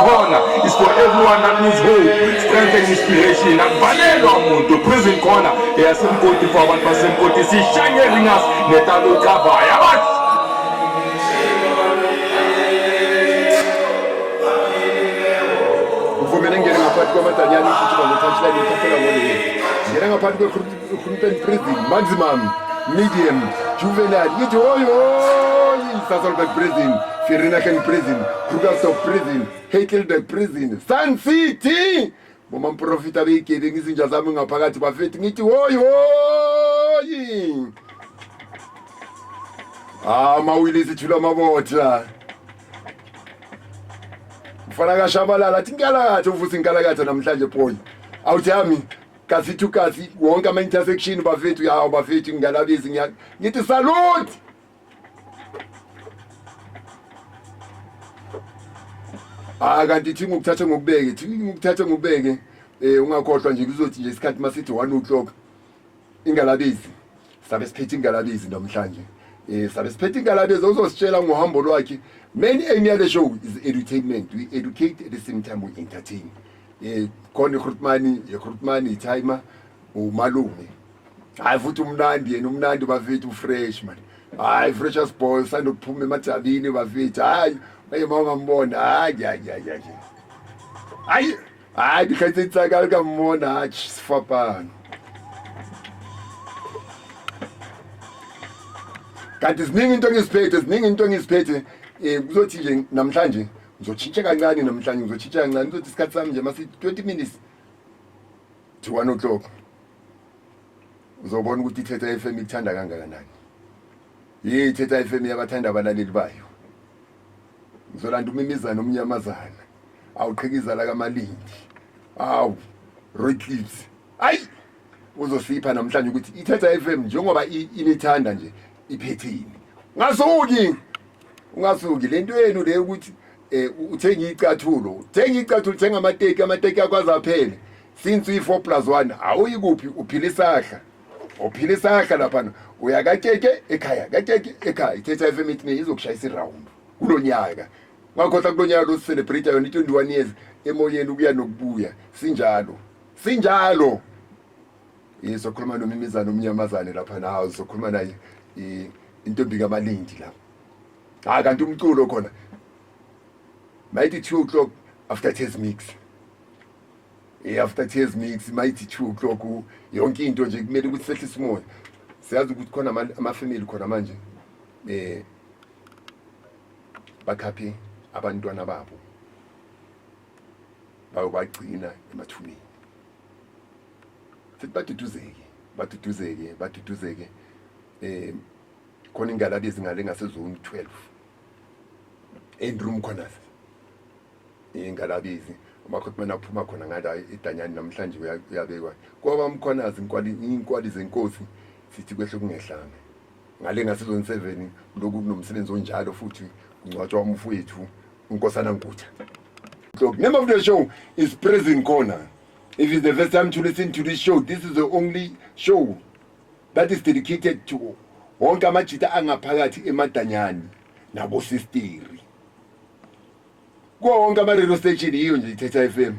Corner is for everyone that needs hope, strength and inspiration. Akuvalelwa muntu. Prison Corner eyasemkoti for abantu basemkoti. Sishanye ringas netalo cover. Yabathi Ngivumele ngene ngaphansi kwamadanyana igijima ngo-touchline ithathela ngoleli. Ngena ngaphansi kwe-Grootfontein Prison, maximum, medium, juvenile. Ngithi hoyi hoyi, Sasolburg Prison, Vereeniging Prison, Krugersdorp Prison, Heidelberg Prison, Sun City. Bomamprofita beyigebengu izinja zami ngaphakathi bafethu ngithi hoyi hoyi. Ah, mawili sithula amabotha. Mfana kaShabalala athi inkalakatha uvusa inkalakatha namhlanje boy. Awuthi yami kasi to kasi wonke ama intersection bafethu yawo bafethu ngingalabizi ngiya ngithi salute. Ah kanti thi ngokuthatha ngokubeke thi ngokuthatha ngokubeke eh ungakhohlwa nje kuzothi nje isikhathi masithi 1 o'clock ingalabizi sabe siphethe ingalabizi namhlanje eh sabe siphethe ingalabizi uzositshela ngohambo lwakhe. Main aim yale show is edutainment. We educate, at the same time we entertain. Khona iGrootman, iGrootman itimer umalume, hayi futhi umnandi yena, umnandi bafethu, ufresh man, hayi fresh as boy sandokuphuma emadabini bafethu. Hayi maye mawungambona, hayi hayi hayi hayi hayi hayi dikgaitsedi tsa ka ka mmona atjhe sefapano. Kanti ziningi into engiziphethe, ziningi into engiziphethe. Kuzothi nje namhlanje ngizotshintsha kancane, namhlanje ngizotshintsha kancane. Kuzothi isikhathi sami nje masithi 20 minutes to 1 o'clock, uzobona ukuthi iThetha FM ikuthanda kangakanani. Ye, iThetha FM iyabathanda abalaleli bayo. Ngizolanda umimizana omnyamazana awuqhikiza la kamalindi awu Roy Clips, ayi uzosipha namhlanje ukuthi iThetha FM njengoba inithanda nje iphethini. Ungasuki, ungasuki. Lento yenu le ukuthi uthenga icathulo, uthenga icathulo, uthenga amateki, amateki akwazi aphele since uyi-4 plus 1 awuyi kuphi, uphila isahla, uphila isahla laphana, uya kakeke ekhaya, kakeke ekhaya. IThetha FM ithi ne izokushayisa iround kulo nyaka. Ngakhohlwa, kulo nyaka lo celebrate yona i-21 years emoyeni, ukuya nokubuya, sinjalo, sinjalo. Sokhuluma nomimizana omnyamazane lapha nawo, sokhuluma naye intombi kamalindi lapha. Hayi kanti umculo khona mayithi 2 o'clock, after test mix, after tears mix mayithi 2 o'clock, yonke into nje kumele ukuthi sehlise umoya. Siyazi ukuthi khona ama-family khona manje bakhaphe abantwana babo bayobagcina emathuneni. Sithi baduduzeke, baduduzeke, baduduzeke. Khona ingalabi ezingale ngase-zone 12 Andrew Mkhwanazi, ingalabizi umakhotmane aphuma khona ngala edanyani namhlanje uyabekwa kwaba Mkhwanazi inkwali, inkwali zenkosi. Sithi kwehle kungehlanga ngale ngase-zone 7 lokhu kunomsebenzi onjalo futhi kungcwatshwa umfowethu unkosana Nkutha. Look, name of the show is Prison Corner. If it's the first time to listen to this show, this is the only show that is dedicated to wonke amajita angaphakathi emadanyani nabosistiri kuwo wonke ama-radio station. Yiyo nje iThetha FM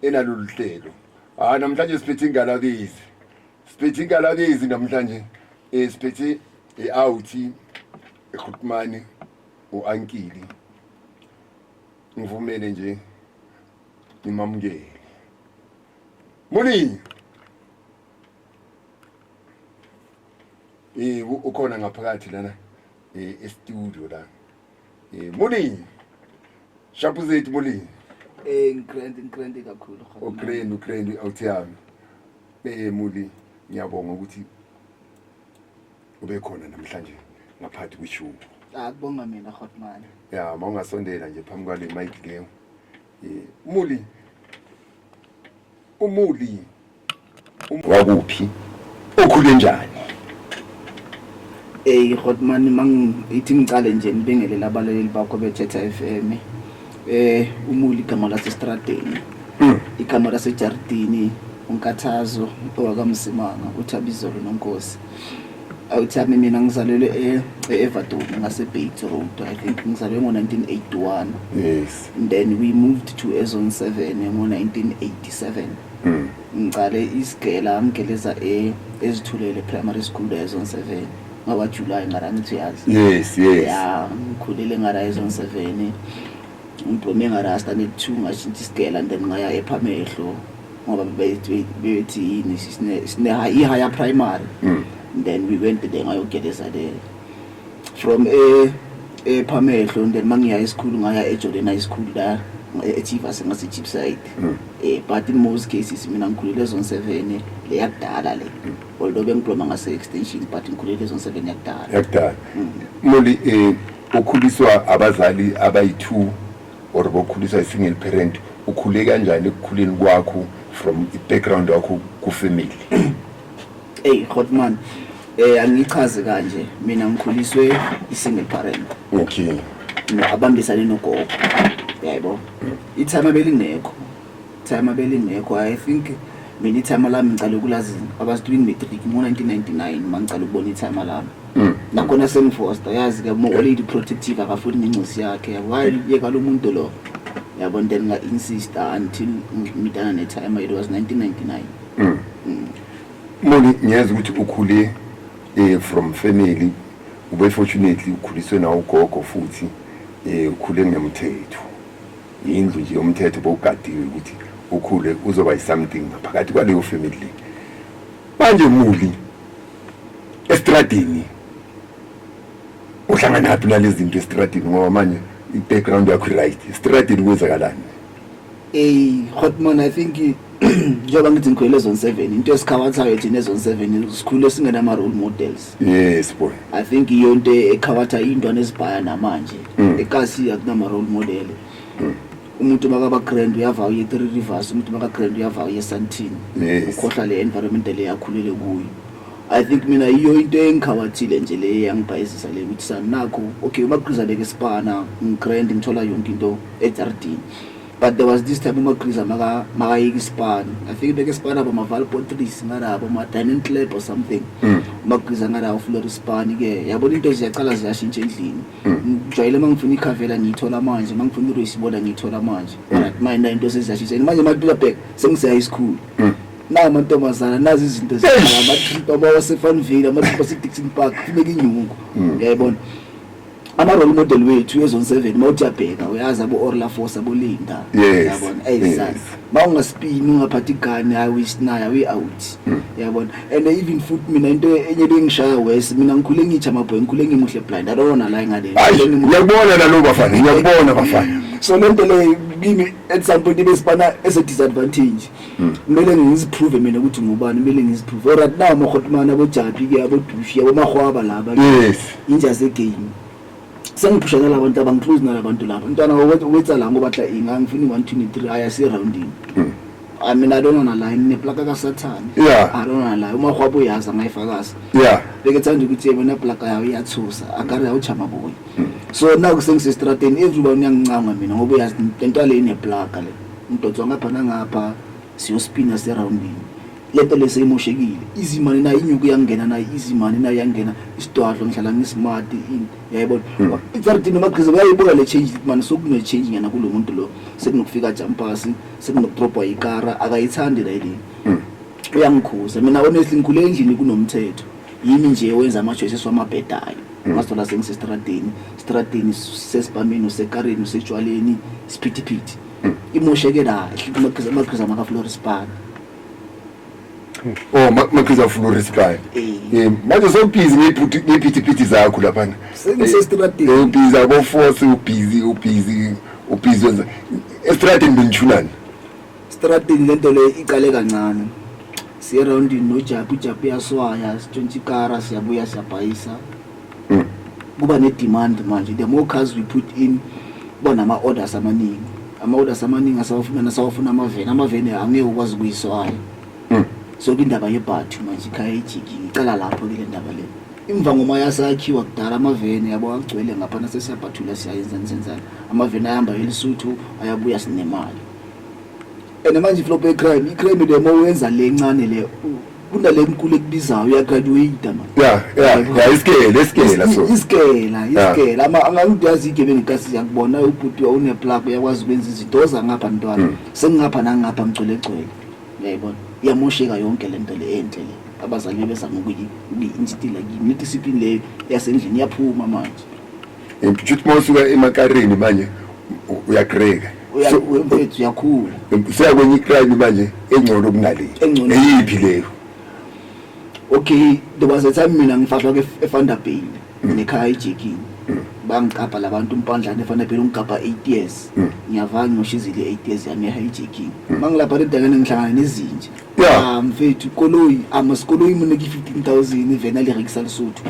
enalolu hlelo. Hayi, namhlanje siphethe ingalabizi, siphethe ingalabizi namhlanje. Siphethe i-outie eGrootman u-ankili. Ngivumele nje ngimamukele Muli. Ukhona ngaphakathi lana e-studio la. Muli, shapu zethu Muli. Ngigrand, ngigrand kakhulu. Ugrand, ugrand outie yami. Muli, ngiyabonga ukuthi ube khona namhlanje ngaphakathi kwishow. Ah, kubonga mina, Hotman. Ya, mawungasondela nje phambi kwale mic leyo. Muli, umuli wakuphi, ukhule njani? Hotman, mangithi ngicale nje ngibingelele abalaleli bakho beThetha FM. Umuli igama lasestradeni. Igama lasejardini uNkathazo owakamsimanga uThabizolo noNkosi. Awuthami, mina ngizalelwe e-Everton ngase-Bates Road. I think ngizalelwe ngo-1981. And then we moved to eZone 7 ngo-1987. Ngicale isigela ngigeleza eZithulele Primary School eZone 7 ngaba July ngara, ngithi uyazi. Yes. Ya, ngikhulele ngara eZone 7, ngiphume ngara standard 2, ngashintsha isigela and then ngaya ePhamehlo ngoba bethi yini, sine i-higher primary. Then we went there, ngayogeleza there from ePhamehlo, and then mangiya esikhulu ngaya eJordan High School la eChivas ngase-Cheapside. But in most cases mina ngikhulele eZone 7 le yakudala le, although bengiploma ngase-extension, but ngikhulele eZone 7 yakudala. Yakudala. Moli, ukhuliswa abazali abayi-2 or bokhuliswa i-single parent? Ukhule kanjani ekukhuleni kwakho from i-background yakho ku-family? Ey Hotman, angichaze kanje, mina ngikhuliswe i-single parent. No, abambisane nogogo, yaybo. I-timer belingekho, timer belingekho. I think mina i-timer lami ngicale ukulazi, I was doing matric ngo-1999 mangicala ukubona i-timer lami. Nakhona sengifosta, yazi ke, mo already protective, akafuni nencosi yakhe, yabo. Hayi, yeka lo muntu lo, yabo. Then nga-insista until ngimithana ne-timer. It was 1999. Moli, ngiyeza ukuthi ukhule from family, ube fortunately ukhuliswe nawo ugogo, futhi ukhule ngemthetho, indlu nje yomthetho, bowugadiwe ukuthi ukhule uzoba yi-something ngaphakathi kwaleyo family le. Manje Muli, estradini uhlanganaphi nalezi zinto estradini? Ngoba manje i-background yakho i-right, estradini kwenzakalani? Ey Hotman, I think njengoba ngithi ngikhulele Zone 7, into esikhawathayo thina eZone 7, sikhule singenama role models. Yes boy. I think iyo into ekhawatha intwana ezibhaya namanje. Ekasi akunama role model. Umuntu makaba grand uyava uye Three Rivers, umuntu maka grand uyava uye Sandton. Ukhohlwa le environment le yakhulele kuyo. I think mina iyo into engikhawathile nje le yangibhayizisa le, ukuthi sanakho okay, uMagriza beke sipana, ngigrand, ngithola yonke into ejardini, but there was this time uMagriza makayika isipani. I think beke sipana bama Valpotris ngalabo ma Diamond Club or something. UMagriza ngala uflora isipani ke, yabona, into ziyaqala ziyashintsha endlini. Ngijwayele mangifuna ikhavela ngiyithola manje, mangifuna iroyisibola ngiyithola manje. Right, manje into seziyashintsha manje, manje bheka sengisiya isikhulu na amantombazana, nazi izinto zidala, ama-trip abawaseFanville, ama-trip ase-Dixon Park, kufuneka inyungu, uyayibona. Ama-role model wethu eZone 7, uma uthi uyabheka, uyazi, abo-Orla Force, aboLinda. Yabona, eyisana ma ungaspini, ungaphathi igani, hayi, uyisinaya, uyi-out, yabona. And even futhi mina into enye bengishaya wes, mina ngikhule ngitsha amaboy, ngikhule ngimuhle blind, I don't wanna lie ngale. Hayi. Ngikhule ngimuhle. Ngiyakubona nalo bafana, ngiyakubona bafana. So lento leyo kimi at some point ibesipana as a disadvantage. Kumele ngiziprove mina ukuthi ngubani, kumele ngiziprove. Alright, now amahotman, abojapi ke, abodushi, abomahwaba laba ke, inja zegame, sengiphusha nalabantu abangiclose nalabantu laba. Mntwana wetsa la ngoba tla eng, angifuni 1 2 3, aya se-roundini. I mean, I don't wanna lie, ngineplaka kasathane. I don't wanna lie, umahwaba uyazi, angayifakaza. Bekethanda ukuthi yena plaka yawo iyathusa, akari awujama boy. So naku sengisestrateni, everyone uyangincama mina ngoba uyazi lento le ineplaka le, ngidonswa ngapha nangapha, siyospina seroundini. Lento le seyimoshekile, easy money nayo inyuku iyangena nayo, easy money nayo iyangena, isidwadlo ngihlala ngismart ini, uyayibona. Itsariti nomagqiza bayayibuka le change mani, sokune-change ngena kulo muntu lo, sekunokufika jumpers, sekunokudrobhwa ikara, akayithandi la le, uyangikhuza. Mina honestly ngikhule endlini kunomthetho, yimi nje wenza ama-choices wamabhedayo. Ngazithola sengisestradeni, stradeni sesibhameni, usekarini, usetshwaleni, siphithiphithi, imosheke la amagqiza makaflorispan. Oh, Magriza Florispan. Manje sewubhizi ngephithiphithi zakho laphana. Sengisestradeni. Ubhizi abo force, ubhizi ubhizi ubhizi wenza estradeni, benithunani? Stradeni lento le iqale kancane, siye roundini nojapi, ujapi uyaswaya, sitshontsha ikara, siyabuya, siyabhayisa. Kuba ne-demand manje, the more cars we put in, kuba nama-orders amaningi, ama-orders amaningi asawafuna, nasawafuna amaveni, amaveni angeke ukwazi ukuyiswaya. So indaba yebhathu manje ikhaya ijikile, icala lapho-ke le ndaba le, imva ngoma yasakhiwa kudala, amaveni yabo agcwele ngapha, nasesiyabhathula, siyayenzani, senzani, amaveni ayahamba eLesotho, ayabuya, sinemali. And manje iflop ye-crime, i-crime le, uma uyenza le ncane le, Kunale nkulu ekubizayo, uyagraduate man. Ya, isikele, isikela so. Isikela, isikela. Ama angangiyazi igebengu kasi yakubona ubhuti uneplug, uyakwazi ukwenza izinto, oza ngapha ntwana. Sengingapha nangapha, ngigcwele gcwele, uyayibona, iyamosheka yonke lento le enhle le abazali bebezama ukuyi-instilla kimi. Ne-discipline leyo yasendlini iyaphuma manje. Shuthi uma usuka emakarini manje uyagreka. So mfethu, uyakhula. Usuyakwenye icrime manje engcono kunale. Engcono. Eyiphi leyo? Okay, there was a time mina ngifahlwa ke eVanderbijl nekhaya ejekini, bangiqapha labantu umpandlane eVanderbijl, ungigabha 8 years. Ngiyavanga ngiyoshizile 8 years yami ye-hijacking. Mangilapha ledakane ngihlangana nezinja. Ah mfethu, koloi amasikoloyi mone ke 15,000 ivena le rekisa Lesotho.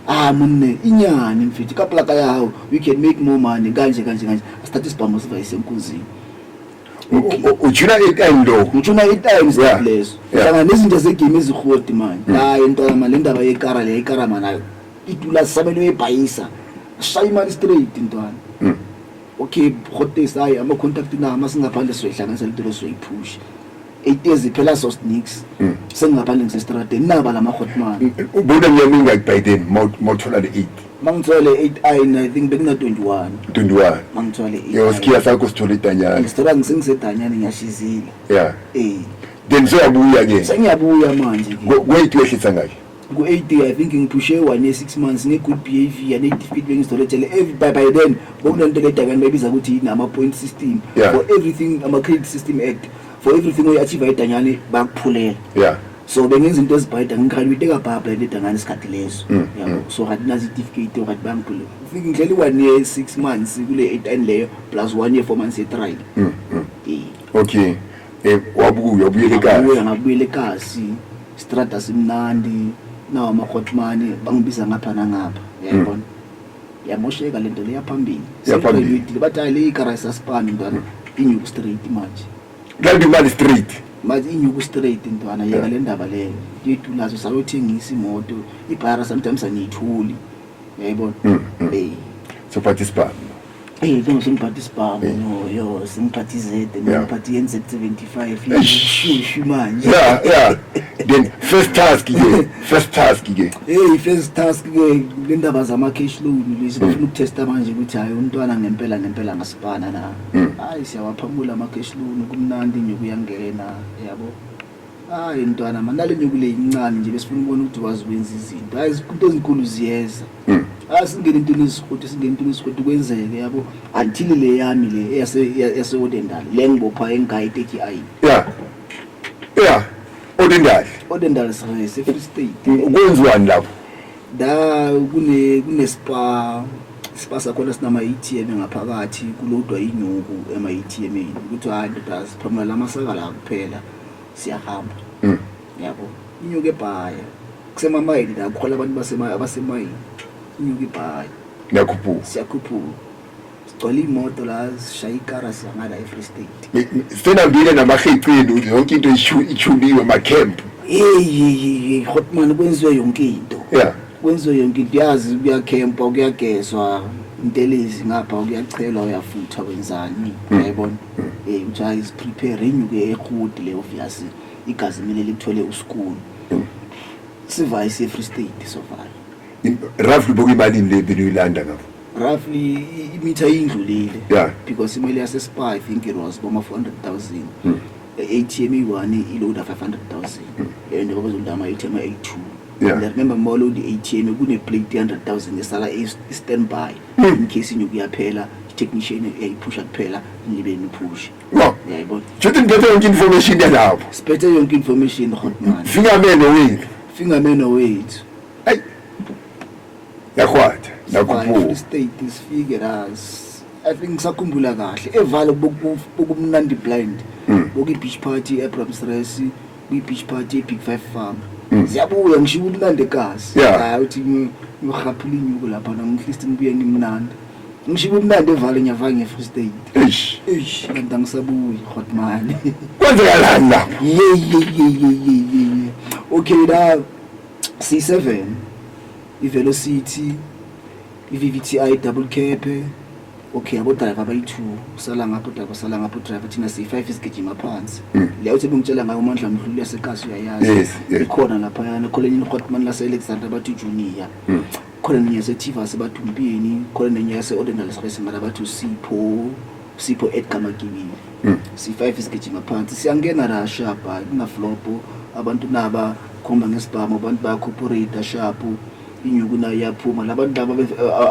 Ah monne inyani mfethu, ka plaka ya hao we can make more money, kanje kanje kanje. Asithathe isibhamu sivayise enkunzini. Ujuna i-time lo. Ngitshona i-time leso. Hlangana nezinto zegame ezihoti manje. Hayi ntwana man, le ndaba yekara le, ikara man idula sabelo ebhayisa. Shaya imali straight ntwana. Okay, hotesi hayi ama-contact na masingaphandle sizoyihlanganisa lento lo, sizoyiphusha. 8 years phela so sneaks. Sengingaphandle ngisestradeni naba la mahotman. Ubona minyaka mingaki by then mawuthola le 8? Mangithola le 8 I think bekuna 21. 21. Mangithola le 8. Yebo, sikhiya sakho sithola idanyana. Ngisithola ngisengisedanyana, ngiyashizila. Then soyabuya ke. Sengiyabuya manje ke. Ku-8 wehlisa ngaki? Ku-8 I think ngiphushe 1 year 6 months nge-good behavior ne-certificate bengizithole jele. Every by then bokunento ledakani bayibiza ukuthi yini, ama-point system. For everything, ama-credit system act, for everything oyi-achieve edanyane bayakuphulela. So bengenza into ezibhayida, ngigraduate kabhabha le dangane isikhathi leso. Yabo, so ngathi nazi i-certificate, ngathi bangiphulela. I think ngihleli 1 year 6 months kule 8 leyo plus 1 year 4 months ye-trial. Okay, wabuya, wabuyela ekhaya. Ngabuya, ngabuyela ekasi, strata simnandi nawo amahotmani bangibiza ngapha nangapha, uyayibona, yamosheka lento leya phambili. Yaphambili. Sengigraduate, bathi hayi le ikara isaspani ntwana, inyuku straight manje. Kanti imali straight. Manje inyuku straight ntwana, yeka le ndaba leyo yetulazo, sayothengisa imoto ibhara, sometimes aniyithuli, uyayibona. Sophatha isibhamu. No, sengiphatha isibhamu, no yo, sengiphatha izede, ngiphatha i-NZ 75. Eish. Shushu manje. Yeah, then first task ke, first task ke. Hey, first task ke le ndaba zama cash loan lezi, bafuna ukutesta manje ukuthi hayi umntwana ngempela ngempela ngasipana na. Hayi, siyawaphamula ama cash loan, kumnandi, inyuku uyangena, yabo. Hayi ntwana man, nale nyuku le incane nje, besifuna ukubona ukuthi wazi ukwenza izinto. Hayi, izinto ezinkulu ziyeza. Hayi, singene entweni ezihoti, singene entweni ezihoti, kwenzeke yabo, until le yami le eyase yase-Odendal le ngibopha engayi 30 Yeah, Odendal. Odendal se Free State. Kwenziwani lapho? Da kune spa, spa sakhona sinama ATM ngaphakathi, kulodwa inyuku ema ATM, ukuthi hayi ndoda, siphumula lamasaka la kuphela, siyahamba. Yabo, inyuku ebhaya kusemamayini la kuhola abantu basema abasemayini, inyuku ibhaya. Niyakhuphuka. Siyakhuphuka, sigcwele imoto la, sishaya ikara, siyangala e-Free State. Senambile namahecini, yonke into ichuliwe, ma-camp. Hey hey hey, hotman, kwenziwe yonke into. Kwenziwe yonke into, yazi, kuyakhempa, kuyagezwa intelezi ngapha, kuyachelwa, uyafutha, wenzani, uyayibona. Uthi hayi, prepare inyuke ehudi le, obvious igazi kumele lithole uskulu. Sivaye siye Free State, sovala. Roughly bokuyimalini le benuyilanda ngapho? Roughly imitha indlulile. Because imali yase-spa I think it was boma 400,000. ATM iyi-one iloada 500,000 and babazolanda ama-ATM ayi-2. And I remember mawuload i-ATM kune-plate ye-100,000 esala i-standby in case inyuku iyaphela, i-technician iyayiphusha kuphela, nibe niphushe. Uyayibona. Shuthi niphethe yonke information yalapho. Siphethe yonke information, hotman. Fingameno wethu. Fingameno wethu. Ayi, yakhwatha. Free Nakhuphuka. State sifike la, I think ngisakhumbula kahle evala bokumnandi blind, bokuyi-beach party e-Abrams, kuyi-beach party e-Big Five Farm. Ziyabuya, ngishiya ubumnandi ekasi. Hayi, uthi ngiyohaphula inyuku lapha ngihlist, ngibuye ngimnandi, ngishiya ubumnandi evale, ngiyavaka nge-Free State. Eish. Eish, kanti angisabuyi, hotman. Kwenzekalani lapho? Ye ye ye ye ye ye ye, okay, la C7, i-Velocity, i-VVTi double cab. Okay, abo-driver abayi-two, usala ngapho driver, usala ngapho driver, thina siyi-five sigijima phansi. Leyo uthi bengitshela ngayo uMandla Mdluli yasekasi uyayazi. Yes. Ikhona laphayana, khona enye ihotman lase-Alexander bathi Junior. Khona nenye yaseThivas bathi Mpini, khona nenye yase-Ordinal Space mara bathi uSipho, Sipho Edgar Magibile. Si-five sigijima phansi, siyangena la shapa, kunaflopo, abantu naba khomba ngesibhamu, abantu bayakhopureyita shapu. Inyuku nayo iyaphuma, labantu laba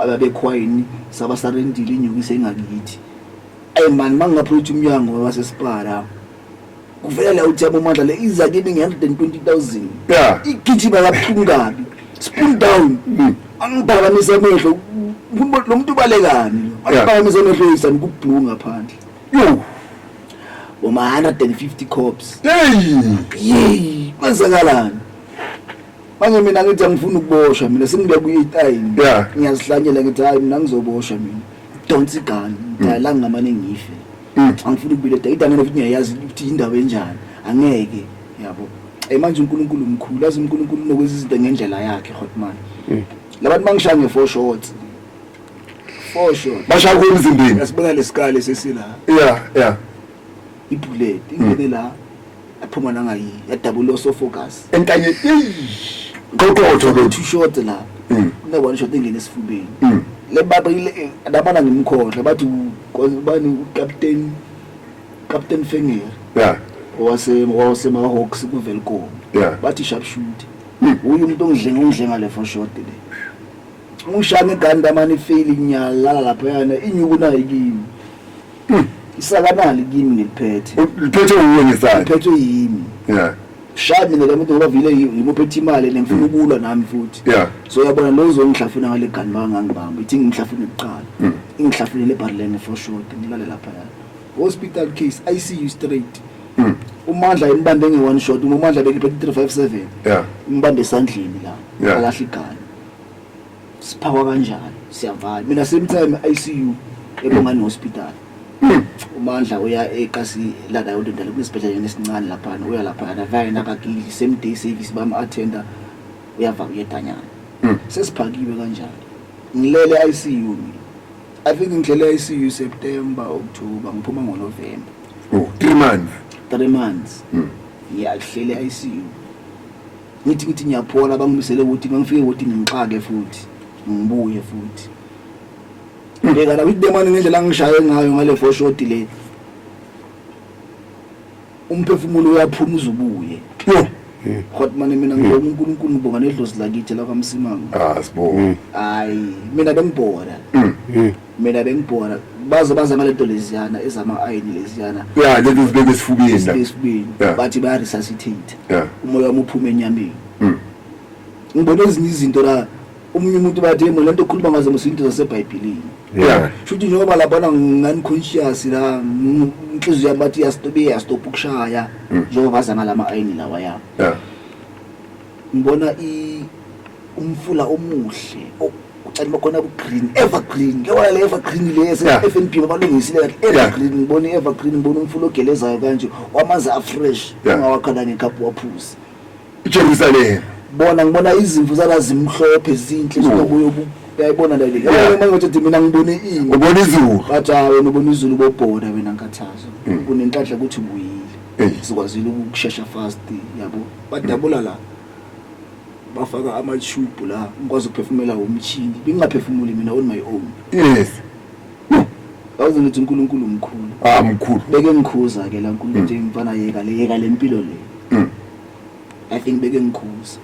ababekhwayini sabasarendile inyuku isengakithi. Ayi mani, mangingaphulutha umnyango wasesipara kuvela la uthi yabo Mandla le iza kimi nge-120 000. Igijima kabuhlungu kabi, spoon down, angiphakamisa amehlo, lo muntu ubalekani lo? Angiphakamisa amehlo yisani kubhlungu ngaphandle. Yo. Boma 150 cops. Hey. Yeyi, kwenzakalani manje? Mina ngithi angifuni ukuboshwa, mina sengibuya kuyi-time. Ngiyazihlanyela, ngithi hayi, mina ngizoboshwa, mina donsa igani, ngithi la ngingamane ngife. Angifuni ukubuyela idangene futhi, ngiyayazi ukuthi indawo enjani, angeke yabo. Manje uNkulunkulu mkhulu, yazi uNkulunkulu unokwenza izinto ngendlela yakhe, hotman. Labantu bangishaya nge-four shots, four shots. Bashaya kuwe emzimbeni? Yasibona lesikali sesila. Yeah. Ibullet ingene la, yaphuma nangayi, yadabula esophagus. Entanye, qoqotho lo. Two shot la. Kune one shot engene esifubeni. Le baba ile labana ngimkhohle, bathi bani, uCaptain, Captain Fenger. Owase ma Hawks ku Welkom. Bathi sharp shoot. Uyu umuntu ongidlenga, ongidlenga le four shot le. Ungishaya ngeganda mani, fail, ngiyalala lapha yana, inyuku nayo kimi. Isakanali kimi ngiliphethe. Liphethe uwe ngesandla? Liphethwe yimi. Shaya mina la muntu ngoba vile ngimuphethe imali nengifuna ukulwa nami futhi. So uyabona lo uzongihlafuna ngale gani, bangangibamba, ithi ngihlafune kuqala. Ingihlafunele eBarlene for short, ngilale lapha yana. Hospital case, ICU straight. Umandla imbambe nge one shot, uMandla bekiphethe 357. Imbambe esandleni la. Alahla igani. Siphakwa kanjalo, siyavala. Mina same time ICU eBongani Hospital. Umandla uya ekasi lana yodondala kunesibhedlela esincane laphana, uya laphana vaya nakagili, same day service bam attenda, uyava uyedanyana. Sesiphakiwe kanjalo. Ngilele ICU mina. I think ngihlele ICU September, October, ngiphuma ngoNovember. Oh, 3 months. 3 months. Ngiyahlele ICU. Ngithi ngiyaphola, bangimisele ukuthi mangifike ukuthi ngixake futhi ngibuye futhi. Bheka la ukuthi manje ngendlela angishaye ngayo ngale four shot le. Umphefumulo uyaphuma uzubuye. Yo. Hotman, mina ngibonga uNkulunkulu, ngibonga nedlozi lakithi la kwaMsimanga. Ah, sibonga. Hayi, mina bengibhora. Mina bengibhora. Baze baza ngalento leziyana ezama ayini leziyana. Yeah, lezi zibeke esifubeni la. Esifubeni. Bathi baya resuscitate. Umoya wami uphume enyameni. Ngibona ezinye izinto la, omunye umuntu bathi hey, lento okhuluma ngazo musinto zaseBhayibhelini. Shuthi njengoba labana ngani-conscious la, inhliziyo yami bathi iyastop, iyastop ukushaya njengoba baza ngalama ayini lawa ya. Ngibona umfula omuhle, utshani bakhona bu-green, evergreen, yabona le evergreen le FNB balungisile kahle, evergreen. Ngibona i-evergreen, ngibona umfula ogelezayo kanje wamanzi afresh, ungawakhala ngekhaphu waphuza. Jerusalem. Bona ngibona izimvu zala zimhlophe zinhle, zinobuye uyayibona le. Yabona manje ukuthi mina ngibone ini? Ubona izulu. Bathi hayi, wena ubona izulu, bobhoda wena Nkathazo. Unenhlanhla ukuthi ubuyile. Sikwazile ukushesha fast yabo. Badabula la. Bafaka ama-tube la, ngikwazi ukuphefumela umchini. Bengingaphefumuli mina on my own. Yazi ngithi uNkulunkulu mkhulu. Ah, mkhulu. Beke ngikhuza ke la uNkulunkulu nje, mfana yeka le, yeka le mpilo le. I think beke ngikhuza.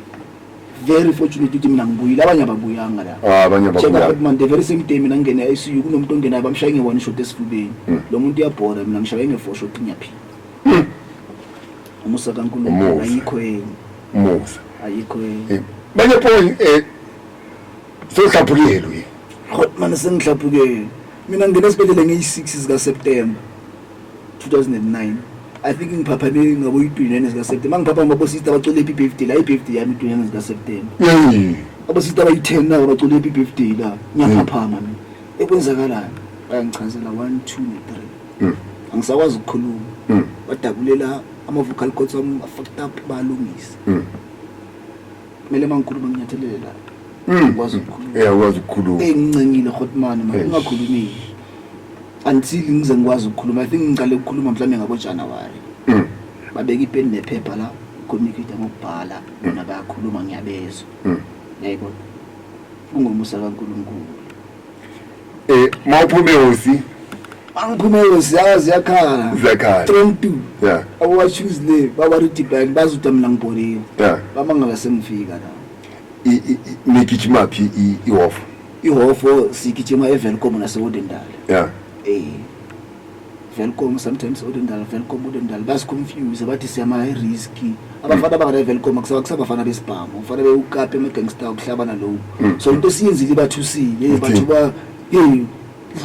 Very fortunate ukuthi mina ngibuyile, abanye ababuyanga la. Ah, abanye Check ababuyanga. out man, the very same day mina ngingene e-ICU kunomuntu ongenayo, bamshaye nge-one shot esifubeni. Lo muntu uyabhora, mina ngishaye nge-four shot, ngiyaphila. Umusa kaNkulunkulu. Umusa. Ayikho enye. Umusa. Ayikho enye. Manje point sohlaphukelwe. Hot man, sengihlaphukele. Mina ngingena esibhedlela ngeyi-6 zika September 2009. I think ngiphaphame ngabo i-29 zika September. Mangiphaphama abo sister bacula happy birthday la, i-birthday yami i-29 zika September. Abo sister abayi-10 nabo bacula happy birthday la. Ngiyaphaphama mina. Ekwenzakalani? Bayangichazela 1 2 ne 3. Angisakwazi ukukhuluma. Badabulela ama vocal cords wami, fucked up, balungisa. Kumele mangikhuluma nginyathelele la. Ngikwazi ukukhuluma. Yeah, ukwazi ukukhuluma. Engincengile hotman, man, ungakhulumi. Until ngize ngikwazi ukukhuluma, I think ngiqale ukukhuluma mhlawumbe ngabo-January. Babeka ipeni nephepha la, communicate ngokubhala, bona bayakhuluma, ngiyabezwa. Yayibona, kungomusa kaNkulunkulu. Mawuphume hosi? Angiphume hosi, yazi ziyakhala. Ziyakhala. Tron 2. Yeah. Awa-choose le babarudibhani, bazi ukuthi mina ngibhoriwe. Bamangala sengifika la. Nigijima phi ihofo? Ihofo sigijima eVelkom nase-Odendal. Yeah. Velkom, sometimes Odendal, Velkom, Odendal, basiconfuse, bathi siyama-risk. Abafana abangana eVelkom akusabafana besibhamu, ufana bewukape ama-gangster ukuhlabana lowo. So into esiyenzile ibathusile, hey, batho ba, hey,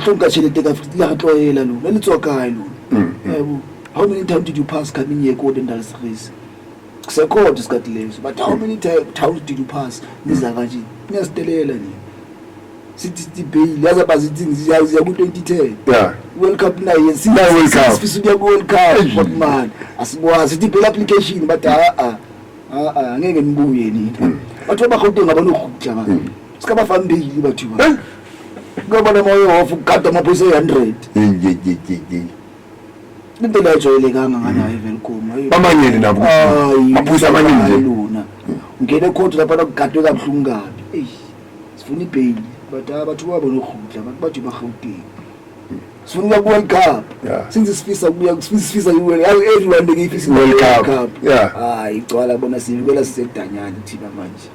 hlonka tjhelete ka la re tlwaela lona, le tswa kae lona? Yabo, how many times did you pass coming here ko-Odendal Series? Kusekhona isikhathi leso, but how many times did you pass? Niza kanje, niyasitelela nina. Sithi bail, yazi abazithi ziya ku-2010. Yeah. World Cup naye, Yeah, World Cup. sifisa ukuya ku-World Cup, but man, asikwazi. Sithi bail application, but a-a, a-a, angeke nibuye nina. Batho ba Gauteng abanokgutla ba. Sikabafang bail batho ba. Kuyabona uma uyohofa ukugada amaphoyisa eyi-100. Ye ye ye ye. Into leyo ejwayelekanga nganayo eVelkom. Bamanyele nabo. Hayi, Maphoyisa amaningi nje. lona. Ungena ekhotho lapha kugadwe kabuhlungu kabi. Eish, sifuna ibail, but batho ba bonokgutla, batho bathi ba Gauteng. Sifuna ukuya ku-World Cup. Yeah. Since sifisa ukuya, sifisa i-World, everyone bekuyifisa World i-World Cup. Cup. Yeah. Hayi, igcwala bona sivikela sisedanyana thina manje.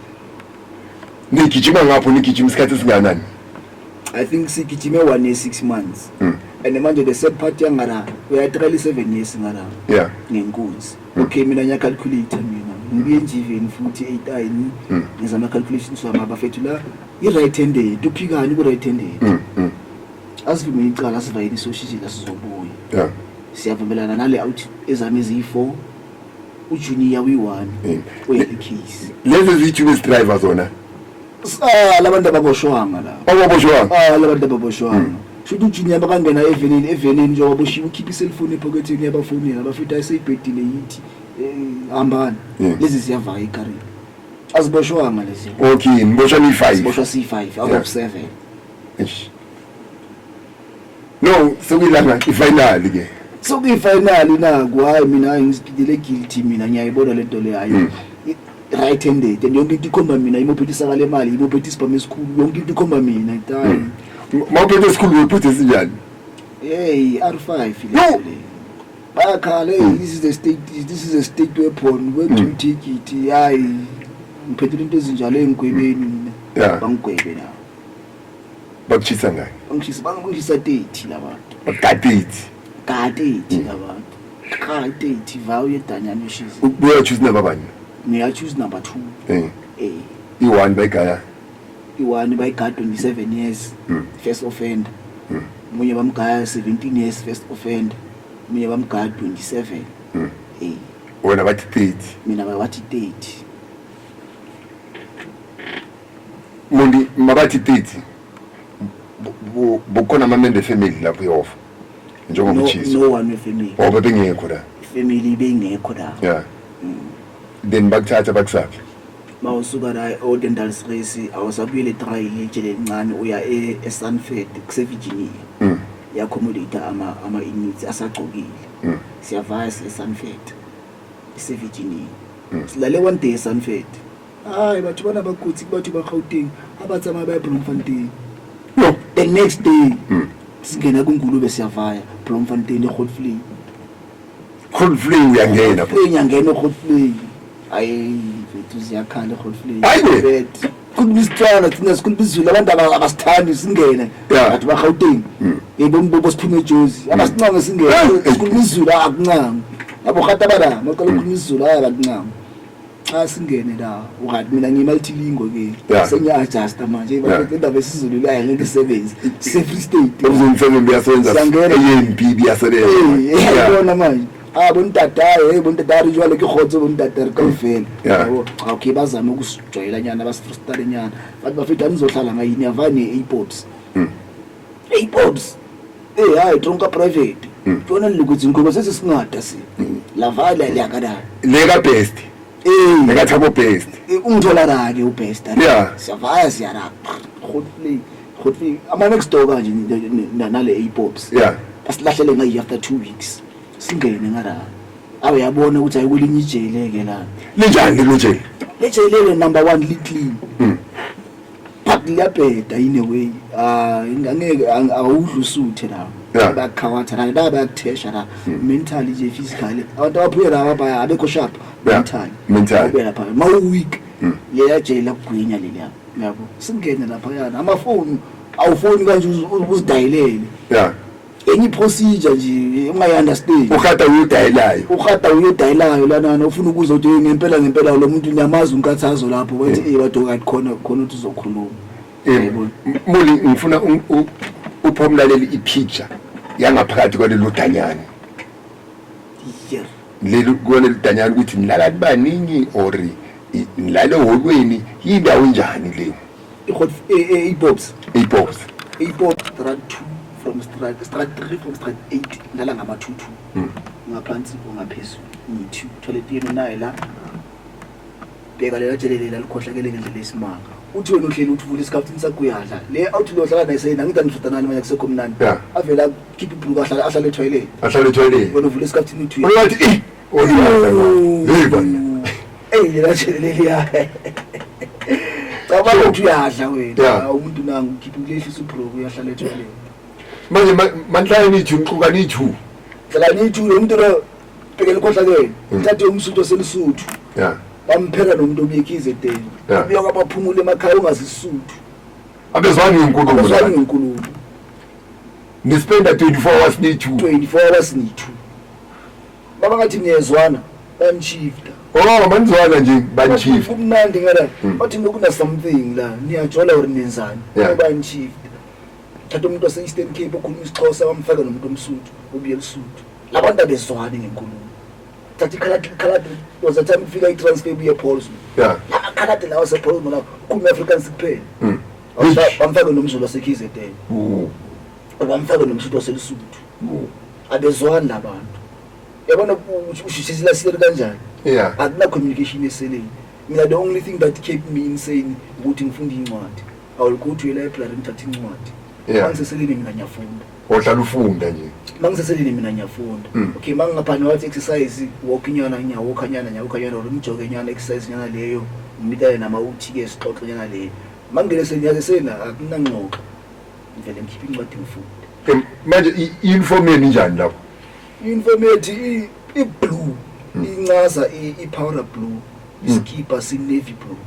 Nigijima ngapho, nigijima isikhathi esinganani? I think sigijime 1 year 6 months. And manje the sad part yangara, uyatrela i-7 years ngara. Yeah. Ngenkunzi. Okay, mina ngiyacalculate mina. Ngibuye njiveni futhi 8 ayini. Ngenza ama calculations wami abafethu la i-right handed, uphikani ku right handed. Asivume icala, asivayeni soshishila sizobuya. Yeah. Siyavumelana nale out ezami eziyi-4. uJunior uyi-1. Uyele case. Lezi ziyi-two driver zona. Ah, labantu ababoshwanga la. Ababoshwanga. Ah, labantu ababoshwanga. Shuthi uJunior bakangena evenini njengoba boshiwe, ukhipha iselfoni ephoketheni yabafonela, abafethu ayiseyibhedile yithi. Hambani. Lezi ziyavaya ekarini. Aziboshwanga lezi. Okay, niboshwa ni-5. Siboshwa si-5 out of 7. Eish. No, sekuyilanga ifinal ke. Sokuyifinal naku, hayi mina, hayi ngiziphidele guilty mina, ngiyayibona lento le, hayi. Right handed and yonke into ikhomba mina, imophethe isaka lemali, imophethe isibhamu esikhulu, yonke into ikhomba mina, hayi. Mawuphethe esikhulu uyiphethe esinjani? Hey, R5 No. le. Bayakhala, hey, this is a state, this is a state weapon, where do you take it? Hayi, ngiphethe into ezinjalo engigwebeni mina. Yeah. Bangigwebe la. Bakuchisa ngani? Bangishisa 30 labantu. Ka-30. Ka 30 labantu. Ka 30 vawu yedanyana ushisa. Ubuya choose number bani? Ngiya choose number 2. I-1 bayigaya. I-1 bayigaya 27 years. First offender. Munye bamgaya 17 years first offender. Munye bamgaya 27. Wena bathi 30. Mina bathi 30. Mundi mabathi 30. Bukhona ama-member family lapho ehofa. Njengoba utshiso. No one we-family. Oh, bebengekho la. Family bengekho la. Yeah. Then bakuthatha bakusaphi? Mawusuka la e-Odendal Stress, awusabuyele etrial ejele elincane, uya eSanford kuse-Virginia. Ya-accommodate ama-inmates asagcokile. Siyavaya siye eSanford ise-Virginia. Silale one day eSanford. Hayi, batho bana ba kotsi, batho ba Gauteng, ha ba tsamaya ba ya Bloemfontein. No. The next day singena kuNgulube siyavaya Bloemfontein eGrootevlei. Grootevlei uyangena. Grootevlei ngiyangena eGrootevlei. Hayi mfethu, ziyakhala eGrootevlei. Hayi. Bet. Khuluma isitswana thina, sikhuluma isiZulu, abantu abasithandi singene. Yeah. Batho ba Gauteng. Yebo mbobo siphume eJozi. Abasincanga singene. Sikhuluma isiZulu akuncanga. Yabo gata bana, maqala ukukhuluma isiZulu hayi abakuncanga. Xa singene la, ukanti mina ngiyimultilingual ke. Yeah. Sengiya-adjusta manje, Yeah. bafethu, indaba yesiZulu le angeke isebenze. Se-Free State. Emzini biyasebenza. Siyangena. Eyempi biyasebenza. Eh, yabona manje. Ah, bontata, hey, bontata re jwale ke kgotso bontata re kaofela. Yeah. Yabo, okay, bazame ukusijwayela nyana, basifrustale nyana. Bathi bafethu anizohlala ngayini, avane A-Pops. A-Pops. Eh, hayi tronka private. Ke yona le loketseng ngoba se se sengata se. La vala le ya ka da. Le ka best. Eh. Le ka Thabo best. Ungithola ra ke ubest. Yeah. Siyavaya siyara. Grootevlei. Kodwa ama next door kanje nale A-Pops. Asilahlele ngayi after 2 weeks. Singene ngala. Awe yabona ukuthi ayikulinye ijele ke la. Linjani lelo jele? Lejele le number 1 li clean. But liyabheda in a way. Ah, angeke awudli usuthe la. Bayakhawatha la, la bayakuthesha la. Mentally nje, physically. Abantu abaphuye la baya abekho sharp mentally. Mentally. Ubuya lapha. Ma weak. Leya jele lakugwinya leliya. Yabo. Singene lapha yana. Amafoni awufoni kanje uzidayilele. Enye procedure nje ungayi-understand. Uhata uyodayelayo. Uhata uyodayelayo lana ufuna ukuzwa ukuthi ngempela ngempela lo muntu niyamazi unkathazo lapho bathi eh badoka khona khona ukuthi uzokhuluma. Muli ngifuna uphe umlaleli i-picture yangaphakathi kwalelo danyana. Yeah. Lelo kwalelo danyana ukuthi nilala kubaningi or nilala eholweni, yindawo enjani leyo? I-Pops. I-Pops. I-Pops strat 2 from strat 3 from strat 8 nilala ngama 2 2. Ngaphansi ongaphezulu. Ni2 toilet yenu nayo la. Bheka lela jele lela likhohlakele ngendlela esimanga. Uthi wena uhleli uthi uvula isikhaftini sakho uyadla. Le awuthi lo hlala naye seyina ngithi anifutana manje kusekho mnandi. Avela khipha ibhuluku ahlala ahlale etoilet. Ahlale etoilet. Wena uvula isikhaftini uthi uyathi eh uyadla. Hey bana. Ey lela jele leliya. Cabanga ukuthi uyadla wena. Umuntu nangu ukhipha ulehlisa ibhuluku uyahlala etoilet. Manje manhlala nithu nixuka nithu. Hlala nithu lo muntu lo bhekela ikhohlakele. Thathe umsuthu oselisuthu. Bampheka nomuntu obuye KZN. Ubuya kwabaphumula emakhaya ungazisuthu. Abezwani ngenkulumo. Abezwani ngenkulumo. Nispenda 24 hours nithu. 24 hours nithu. Baba ngathi niyezwana banishifta. Oh manizwana nje banishifta. Kumnandi ngala. Bathi nokuna something la niyajola or nenzani. Banishifta. Thatha umuntu wase Eastern Cape okhuluma isiXhosa bamfaka nomuntu omsuthu obuye eLesotho. Labantu abezwani ngenkulumo. Thatha ikhaladi was the time ufika i-transfer ibuye Paul's. Amakhaladi lawa asePaul's lawa ukhuluma Afrikaans kuphela. Bamfake nomZulu wase-KZN. Bamfake nomSuthu waseLesotho. Abezwani labantu. Yabona ushishisa sile kanjani? Akuna communication eseleni. Mina the only thing that kept me insane ukuthi ngifunde incwadi. I will go to a library ngithathe incwadi. Mangiseseleni mina ngiyafunda. Ohlala ufunda nje. Mangiseseleni mina ngiyafunda. Okay mangingaphandle wathi exercise walk nyana ngiyawalk nyana ngiyawalk nyana or ngijoge nyana exercise nyana leyo ngimithane nama uthi ke sixoxe nyana leyo. Mangingene seniyaze sena akunangxoxo. Ngivele ngikhiphe incwadi ngifunde. Manje i-uniform yenu injani lapho? I-uniform yethu i-blue, incaza i-powder blue, iskipa si-navy blue.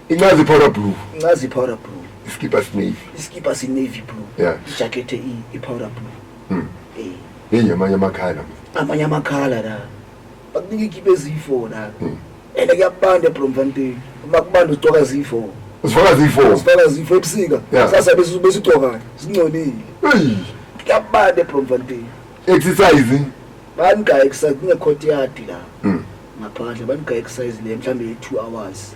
Incaza i-powder blue. Incaza i-powder blue. Iskipa si-navy. Iskipa si-navy blue. Ijacket i-powder blue. Yini amanye amakhala? Amanye amakhala la. Bakunika ikipa eziyi-4 la. Ene kuyabanda eBloemfontein. Uma kubanda uzigcoka ziyi-4. Uzifaka ziyi-4. Uzifaka ziyi-4 ebusika. Sasa besigcoka singcolile. Hey. Kuyabanda eBloemfontein. Exercise. Banika exercise kune courtyard la. Ngaphandle banika exercise le mhlambe 2 hours.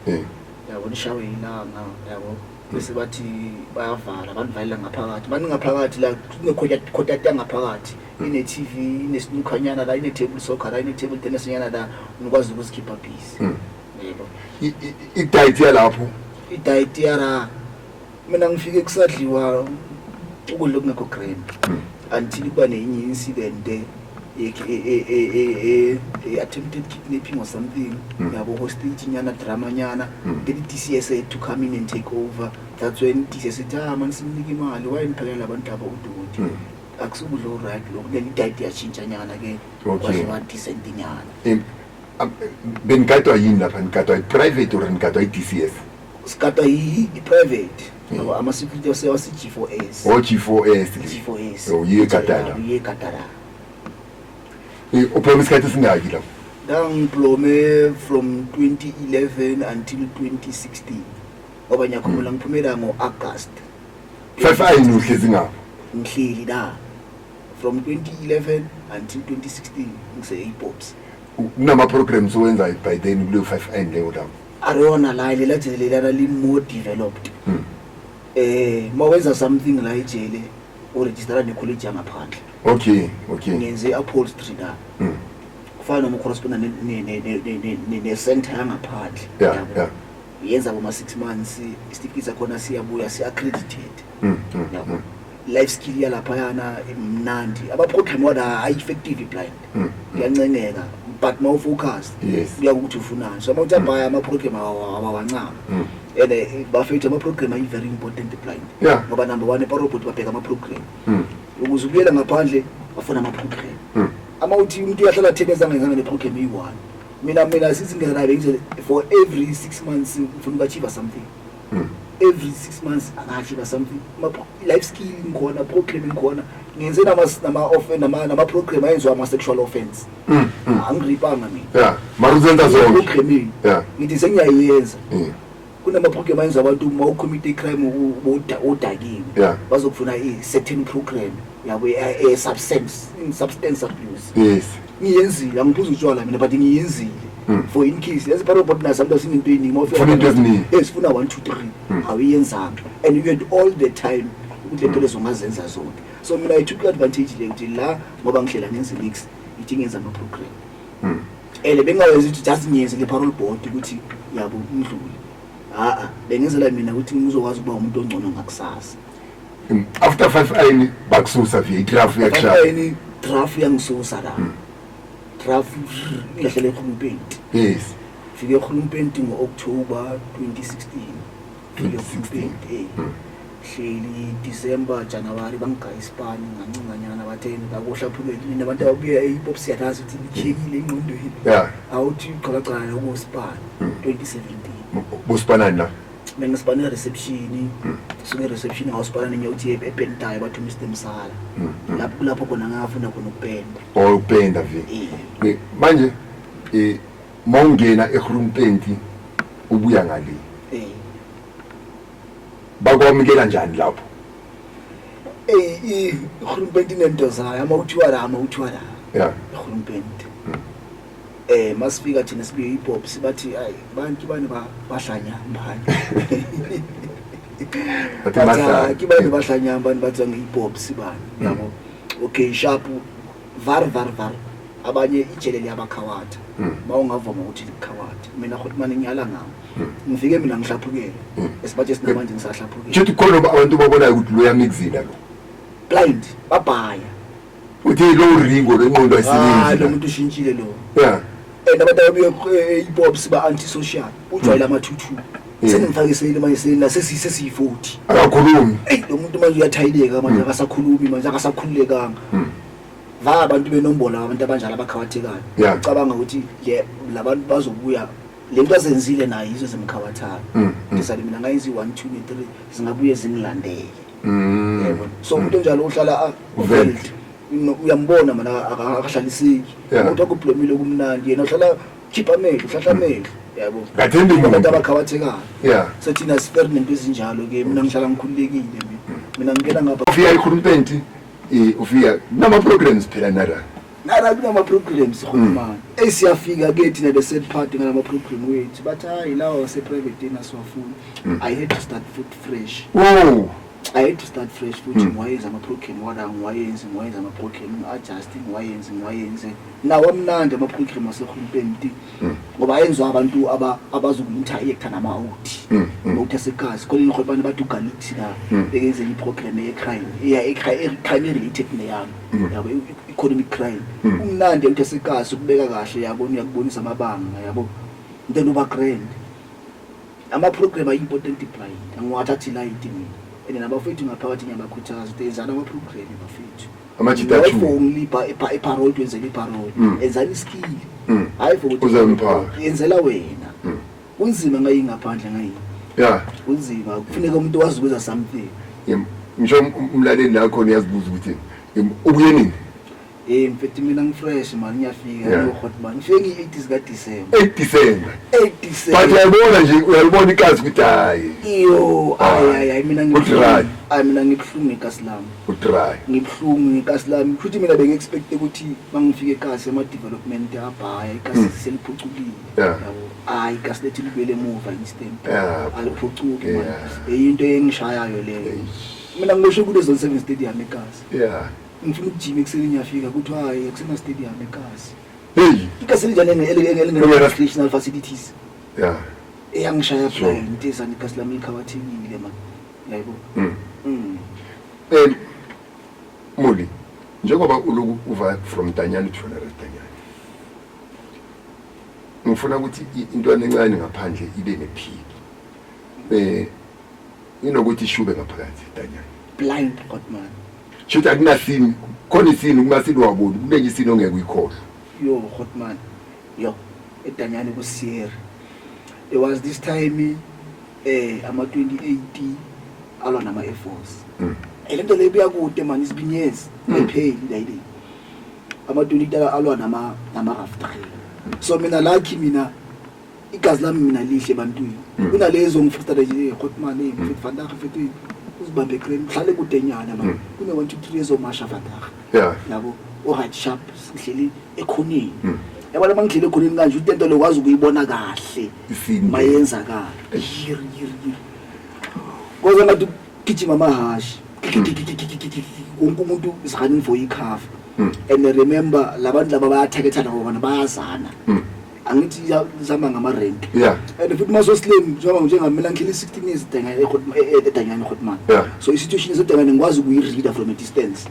Yabo nishawe ilanga yabo. Bese bathi bayavala banivalela ngaphakathi. Baningaphakathi la kune courtyard yangaphakathi. Ine TV, ine snooker la, ine table soccer la, ine table tennis nyana la, unikwazi ukuzikhipha busy. Yebo. I-diet yalapho. I-diet yara mina ngifike kusadliwa ukudla okungekho grand. Until kuba nenye incident attempted kidnapping or something. Yabo hostage nyana drama nyana. Then DCS had to come in and take over. That's when DCS said, ah man simnike imali why niphekela abantu aba udoti. Akusukudla right lokho then i-diet yashintsha nyana ke. Kwadliwa decent nyana. Benigadwa yini lapha? Nigadwa i-private or nigadwa i-DCS? Sigadwa i-private. Ama security wase G4S. Oh G4S. G4S. Oh yiyegadala. Yiyegadala. Uphuma isikhathi esingaki lapho? Ngangiplome from 2011 until 2016. Ngoba ngiyakhumula ngiphumela ngo-August. 5 ayini uhlezi ngapho? Ngihleli la. From 2011 until 2016 ngise A-Pops. Kunama programs owenzayo by then kuleyo 5 ayini leyo lapho? Arona la lela jele lana li more developed. Mawenza something la ejele o register ne college yangaphandle. Okay. Ngenze upholstery la. Kufana noma correspond ne center yangaphandle. Yeah. Uyenza boma 6 months, isitifiketi sakhona siyabuya, si-accredited. Yabo, life skill yalaphayana imnandi, ama-program wona ayi-effective, blind, kuyancengeka, but mawu-focus kuya ukuthi ufunani. So uma uthi abhaya ama-program awawancama and bafethu, ama-program ayi-very important, blind, ngoba number one e-parole board babheka ama-program. Ukuze ubuyele ngaphandle bafuna ama-program. Ama uthi umuntu uyahlala 10 years angenzanga ne-program eyi-one. Mina sithi ngena bengize for every 6 months ngifuna uku-achieve something. Every 6 months anga-achieve something. Life skill ngikhona, program ngikhona, ngenze nama-program ayenziwa ama-sexual offense. Angiripanga mina. Yeah, mara uzenza zonke. Programming ngithi sengiyayenza. Kunama-program ayenziwa abantu uma u-commit i-crime udakiwe, bazokufuna i-certain program yabo e-substance substance abuse. Ngiyenzile, angiphuzi utshwala mina, but ngiyenzile for in case yazi parole board nayo sometimes inento eyiningi. Uma ufika Funa into eziningi. Sifuna 1 2 3, awuyenzanga and you had all the time ukuthi lento lezo ungazenza zonke. So mina I took advantage le ukuthi la ngoba ngihlela ngenze nix, ithi ngenza ama-program and bengawenzi ukuthi just ngiyenze le-parole board ukuthi yabo ngidlule. A-a, bengenzela mina ukuthi ngizokwazi ukuba umuntu ongcono ngakusasa. After 5 ayini bakususa via i-draft uyakushaya. Ayini, draft yangisusa la, draft ngilahlele ekhulumpenti. Fike ekhulumpenti ngo-October 2016, fike 2016. ekhulumpenti, hleli December, January, bangigaya isipani ngancinganyana, batheni bakohlaphukele nabantu ababuya e-hip-hop, siyalazi ukuthi likhekile engqondweni. Awuthi qhalacala lokusipani 2017. Bosipanani la? Bengisipane e-reception, suke e-reception ngawusipana nenye uthi epentayo, bathi uMr Msala, lapho kulapho khona ngafunda khona ukupenda. Or ukupenda vi. Manje mawungena eGroenpenti ubuya ngale, bakwamukela njani lapho? Ihulumende inento zayo, ama uthiwa la, ama uthiwa la. Ihulumende, masifika thina sibuye hip hop, sibathi ayi bantu bani bahlanya mbani. Bathi bahlanya. Ke bane ba hlanyang, bane ba tswang hip hop sibani yabo. Okay, sharp, var var var, abanye ijele liyabakhawatha. Mawungavuma ukuthi likhawatha, mina futhi manje ngiyala ngawo, ngifike mina ngihlaphukele esibathi sinamanje ngisahlaphukele. Tshuthi khona abantu babonayo ukuthi lo yamixina lo. Blind, babhaya. Uthi lo ringo lengqondo Hayi, lo ayisebenzi. muntu ushintshile lo. And abantu ababuye hip hop siba anti-social, ujwayele ama-22. Seningifakisele manje sesiyi-40. Akakhulumi. Eyi, lo muntu manje uyathayileka manje, akasakhulumi manje, akasakhululekanga. Va abantu benombolo, abantu abanjalo abakhawathekayo. Ucabanga ukuthi le labantu bazobuya le nto azenzile nayo yizo zemkhawathayo. Ngisale mina ngayenza i-1 2 ne-3, zingabuye zingilandele. Yebo, so umuntu onjalo uhlala Velt. velt. Uyambona mana akahlaliseki. Umuntu akublomile kumnandi, yena uhlala khipha amehlo, uhlahla amehlo, yabo. Kathembi Abantu muntu. abakhawathekayo. So thina sifere nento ezinjalo-ke, mina ngihlala ngikhululekile, mina ngingena ngapha. Ufika eGroenpenti, ufika nama programs phela nara. Nara kunama-programs hulumani. Eyi, siyafika-ke thina the third party ngalama-program wethu, bathi hayi, lawa wase-private asiwafuni. I had to start foot fresh. I had to start fresh futhi, ngiwayenze ama-program wala, ngiwayenze ama-program, ngi-adjust, ngiwayenze nawo amnandi ama-program aseHulumenti ngoba ayenziwa abantu abazoku-interact nama-out out asekasi khona inholobane, bathi uGalaxy la bekenze i-program ye-crime, crime related neyami yabo, economic crime. Umnandi out asekasi, ukubeka kahle yabo, uyakubonisa amabanga yabo, then uba grand. Ama-program ayi-important, blind, angiwathathi light mina, and nabafethu ngaphakathi ngiyabakhuthaza ukuthi enzani ama-program bafethu. Amajita Not two. for only i-parole, wenzela i-parole, enzani i-skill, hayi for ukuthi Uzemphaka. yenzela wena. Kunzima ngayingaphandle ngayi. Kunzima, kufuneka umuntu wazi ukwenza something. Ngisho umlaleli la khona uyazibuza ukuthi ubuye nini? Mfethu, mina ngi-fresh man, ngiyafika no-hot man, ngifike ngiyi-8 zikaDisemba. 8 December. 8 But December. uyayibona nje, uyalibona ikazi ukuthi hayi. Iyo, hayi hayi hayi, mina Udry. ngibuhlungu, hayi, mina ngibuhlungu ngekasi lami. U-dry. Ngibuhlungu ngekasi lami futhi. Mina bengi-expecte ukuthi uma ngifika ekasi ama-development abhaya ikasi seliphucukile. Yabo, hayi, ikasi lethu libuyele emuva instant. Aliphucuki man. Into engishayayo leyo. Mina ngiboshe kule Zone 7 stadium ekasi. Ngifuna ukujima ekuseni, ngiyafika kuthiwa hayi, akusena stadium ekasi. Hey. Ikasi linjani elingena-recreational facilities? Eyangishaya blind izani igazi lami likhawathekile man. Yaybo. Muli, njengoba uloku uva from Danyani to another Danyani. Ngifuna ukuthi intwana encane ngaphandle ibe nephiki. Inokuthi ishube ngaphakathi Danyani. Blind God man. Shuthi akunasini, khona isini kuma sini wabona, kunenye isini ongeke uyikhohlwe. Yo Hotman. Yo eDanyani ku Sierra. There was this time ama 2080 alwa nama Air Force. Lento le ibuya kude man, it's been years. Ayipheli la ile. Ama 2080 alwa nama RAF 3. So mina lucky mina igazi lami mina lihle ebantwini. Kunalezo ngifrustela nje Hotman mfethu vandag mfethu uzibambe cream hlale kude nyana man. Kune 1 2 3 ezomasha vandag. Yabo o right sharp sihleli ekhoneni. Yabona mangihleli ekhoneni kanje utento lokwazi ukuyibona kahle. Mayenzakala. Yiri yiri yiri. Koze ngathi gijima amahashi. Wonke umuntu is running for icover. And remember labantu laba bayathekethana ngoba bayazana. Angithi zama ngama rank. And futhi maso slim njengoba njengamina ngihleli 16 years eDanyani Hotman. So i situation eseDanyani ngikwazi ukuyireada from a distance.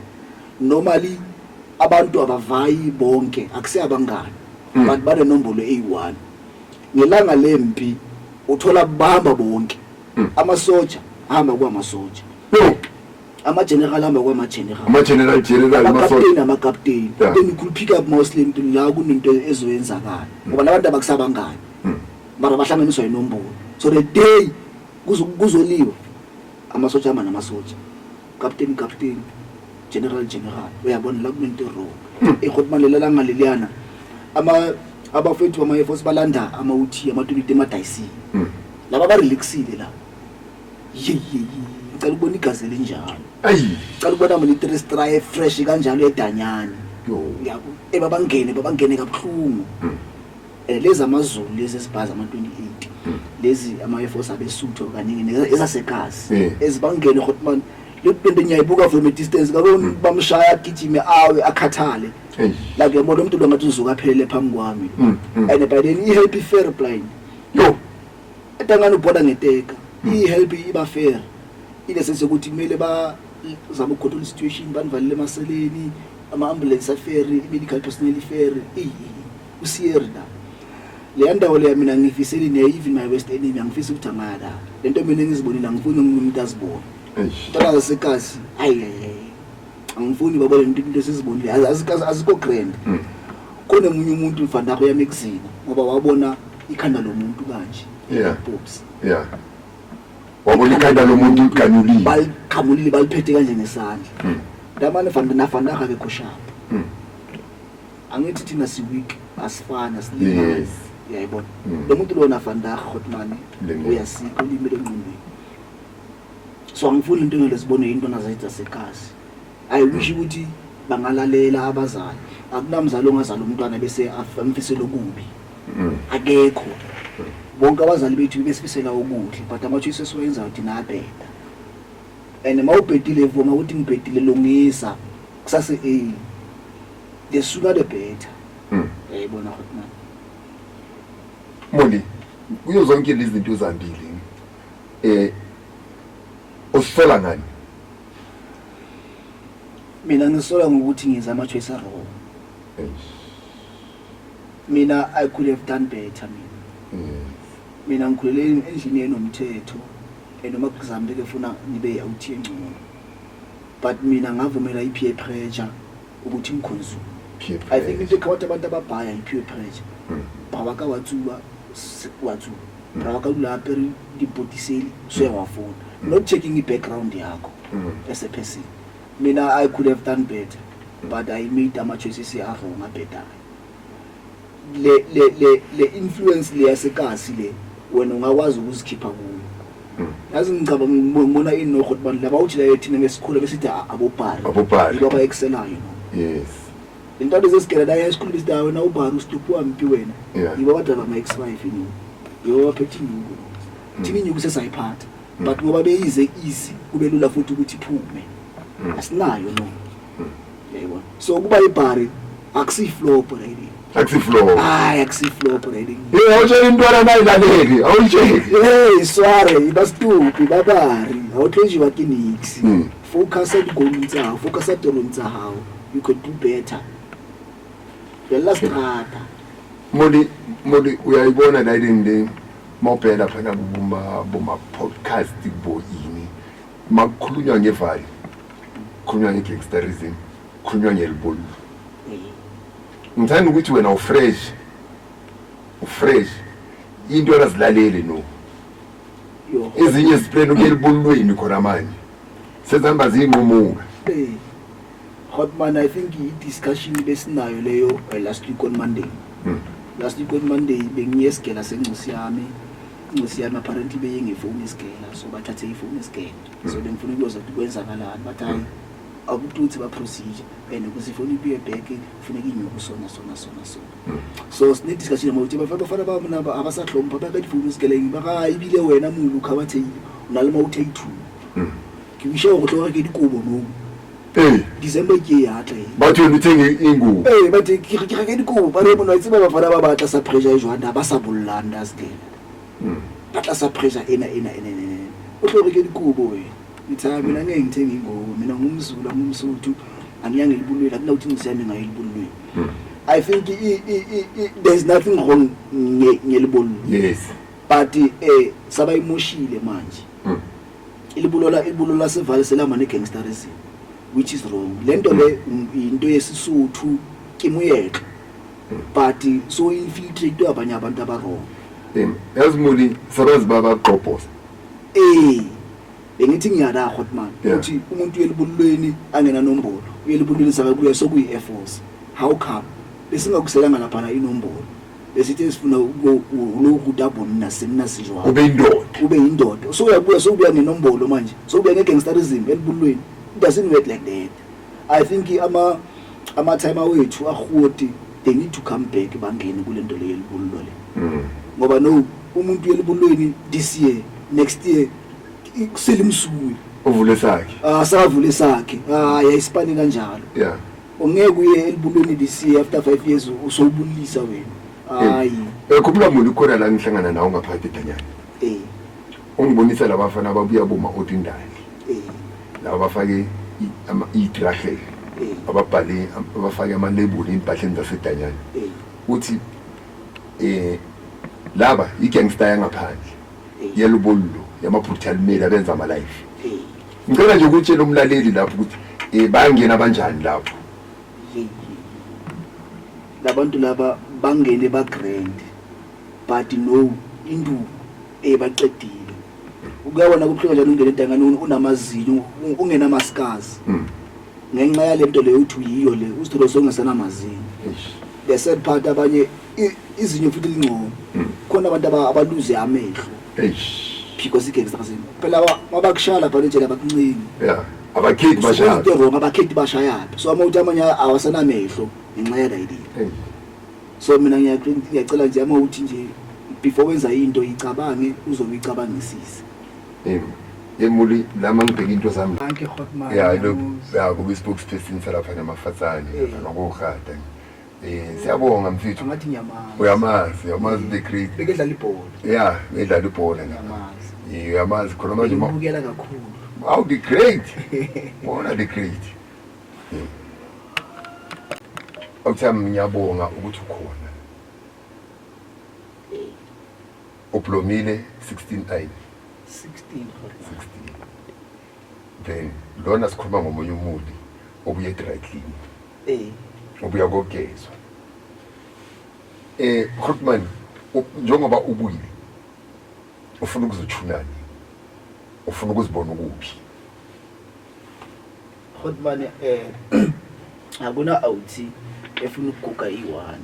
Normally abantu abavayi bonke akuseyabangani. But banenombolo eyi1. Ngelanga lempi uthola bamba bonke. Amasoja hamba kwamasoja. Ama general hamba kwama general. Ama general general amasoja. Ama captain. Then you could pick up Muslim to la kunento ezoyenzakala. Ngoba labantu abakusabangani. Mara bahlanganiswa inombolo. So the day kuzoliwa amasoja ama namasoja. Captain captain general general uyabona la kunento wrong. Ekhotman lela ngaleliyana ama abafethu bama Air Force balanda ama UT ama 20 emadayisi. Laba ba relaxile la. Ye ye ngicela ukubona igazi elinjalo. Ayi ngicela ukubona mina i3 stripe fresh kanjalo eDanyani. Yabo ebabangene kabuhlungu. Lezi amaZulu lezi esibhaza ama 28 lezi ama Air Force abesutho kaningi ezasekhasi ezibangene Hotman le ngiyayibuka from a distance ngabo bamshaya gijime awe akhathale. Like yabo lo muntu lo ngathi uzuka aphelele phambi kwami. And by then i help fair blind. Yo edangani ubhola ngeteka. I help iba fair. Ile sense ukuthi kumele ba zama ukucontrol situation banivalele emaseleni ama ambulance afair medical personnel fair usier la. Le ndawo le mina ngifiseli ne even my worst enemy angifisi ukuthi angaya la. Lento mina engizibonile angifuni umuntu azibone. Intwana zasekasi hayi angifuni babone into esizibonile azikho grand. Khona omunye umuntu mfana yakho yamexina ngoba wabona ikhanda lomuntu kanje. Pops. Wabona ikhanda lomuntu liqanyulile. Baliqhamulile baliphethe kanje ngesandla. Ndamane fana nafana akekho sharp. Angithi thina si weak asifana silingane. Uyayibona. Lo muntu lona fana Hotman uyasika ulimi lengqondweni. So angifuni into engelesibone into nazayithi zasekasi. I wish ukuthi bangalalela abazali. Akunamzali ongazala umntwana bese amfisela okubi. Akekho. Bonke abazali bethu besifisela okuhle but ama choices oyenzayo thina abheda. And mawubhedile vuma ukuthi ngibhedile lungisa kusase early. The sooner the better. Uyayibona Hotman. Moli, kuyo zonke lezi zinto zambili usola ngani? Mina ngisola ngokuthi ngenza ama choice wrong. Mina I could have done better mina. Mina ngikhulele endlini enomthetho noma kuzambe kefuna ngibe out engcono. But mina ngavumela i peer pressure ukuthi ngiconsume. I think into ekhawatha abantu ababhaya i peer pressure. Baba ka watsuba watsuba. Baba ka dula apere dipotiseli so ya wafona. Not checking i background yakho as a person. Mina I could have done better but I made ama choices a wrong abhedayo. Le influence le yasekasi le wena ungakwazi ukuzikhipha kuyo. Yazi ngicabanga ngibona inoho abantu laba uthi la thina ngesikhula besithi abobhari. Abobhari. Yibo abaexcelayo no. Yes. Into lezesigela la esikhulu besithi wena ubhari ustuphu wampi wena. Yibo abadala ama X5 ni. Yibo abaphethe inyuku. Thina inyuku sesayiphatha. But ngoba beyize easy kube lula futhi ukuthi iphume. Asinayo no. Yayibona. So kuba ibhari Akusi-flop riding. Akusi-flop. Hayi, akusi-flop riding. Hey, awutshela intwana nayilaleli, awuyitsheli. Hey, sware, ba stupi, ba bari. Ha o tlo jewa ke nix. Focus dikolong tsa hao, focus torong tsa hao. You can do better. Bella strata. Moli, Moli, uyayibona la le mawubheka lapha boma boma podcast bo yini. Makukhulunywa ngevali. Khulunywa ngegangsterism, khulunywa ngelibulu. Ngithanda ukuthi wena ufresh. Ufresh. Into azilaleli no. Yo. Ezinye ziplane ukuyelibulweni khona manje. Sezihamba ziyinqumuka. Hey. Hotman, I think i-discussion besinayo leyo last week on Monday. Last week on Monday bengiye esigela sencosi yami. Incosi yami apparently beye ngefoni esigela, so bathathe ifoni esigela. So bengifuna ukuyozwa ukuthi kwenzakalani, bathi hayi akututhi ba procedure and ukuze ifoni ibuye back kufuneka inyuku sona sona sona sona. So sine discussion about bafana bafana ba mina abasahlompa ba ka difoni esigeleng ba ga ebile wena mulu khabathehile o na le mauthi a i-two. Ke wisha go tloga ke dikobo no. Eh, December ke ya tla e. Bathi wena uthenge ingubo. Eh, bathi ke ke reka dikobo ba re bona wa tseba bafana ba ba tlasa pressure e jwang, ba sa bollang da sekela. Ba tlasa pressure ena ena ena ena ena. O tlo reke dikobo wena. Ngithi hayi mina ngeke ngithenge ingubo, mina ngumZulu, ngumSuthu, angiyange elibulweni, akunakuthi ngisiyami ngayo elibulweni. I think there's nothing wrong ngelibulweni. Yes. But sabayimoshile manje. Ilibulola ilibulola sevale selama ne-gangsterism, which is wrong. Lento le into yesiSuthu ke moetlo. But so infiltrate abanye abantu aba wrong. Yazi Muli sabazi baba qobhosa. Eh, bengithi ngiyada Hotman Yeah. uthi umuntu uyelibulweni angena nombolo, uyelibulweni sakabuya sokuyi Air Force. How come? Besingakuselanga lapha inombolo. Besithi sifuna ulokuta bonna senna sijwa. Ube indoda. Ube indoda. So uyabuya sokubuya ngenombolo manje. Sokubuya ngegangsterism elibulweni. It doesn't work like that. I think ama timer wethu ahoti they need to come back bangene kulento le yelibululo le. Ngoba no umuntu uyelibulweni this year, next year kuselimsuku. Uvule sakhe. Ah, savule sakhe. Ah, yayisipani kanjalo. Yeah. Ungeke uye elibulweni this year after 5 years usowubulisa wena. Hayi. Khumbula Muli khona la ngihlangana nawe ngaphansi edanyana. Eh. Ungibonisa labafana ababuya boma ordinary. Eh. Laba bafake idrahle. Eh. Ababhale abafake ama label impahleni zasedanyana. Eh. Uthi laba igangster yangaphandle. Eh. Yelubullo yama brutal male abenza ama life. Eh. Ngicela nje ukutshela umlaleli lapho ukuthi bayangena kanjani lapho. Labantu laba bangene ba grand but no induku ebaqedile. Ukuyabona kuphela njani ungene edangani unamazinyo ungenamaskazi. Ngenxa yalento leyo uthi uyiyo le uzithola songesenamazinyo. The sad part abanye izinyo futhi lingcono. Khona abantu abaluze amehlo. Because igangsterism. Phela mabakushaya lapha nje labakuncingi. Yeah. Abakhethi bashaya. Into wrong abakhethi bashaya. So amawuthi amanye awasenamehlo ngenxa yala idea. So mina ngiyacela nje amawuthi nje before wenza into icabange uzoyicabangisisa. Emuli lama ngibheka into zami. Anke Hotman. Yeah, lo ya kubi spokesperson salapha namafatsane lapha nokuhada. Siyabonga mfethu. Ngathi ngiyamazi. Uyamazi, uyamazi the great. Bekedlala ibhola. Yeah, bedlala ibhola. Ngiyamazi. Uyamazi khona manje ngibukela kakhulu. Wow, the great. Bona the great. Awuthami ngiyabonga ukuthi ukhona. Ublomile 16 9. 16. 16. Then lona sikhuluma ngomunye umuntu obuye dry clean. Obuya kogezwa. Grootman, njengoba ubuyile ufuna ukuzothunani? Ufuna ukuzibona ukuphi? Grootman, akuna outhi efuna ukuguga i1.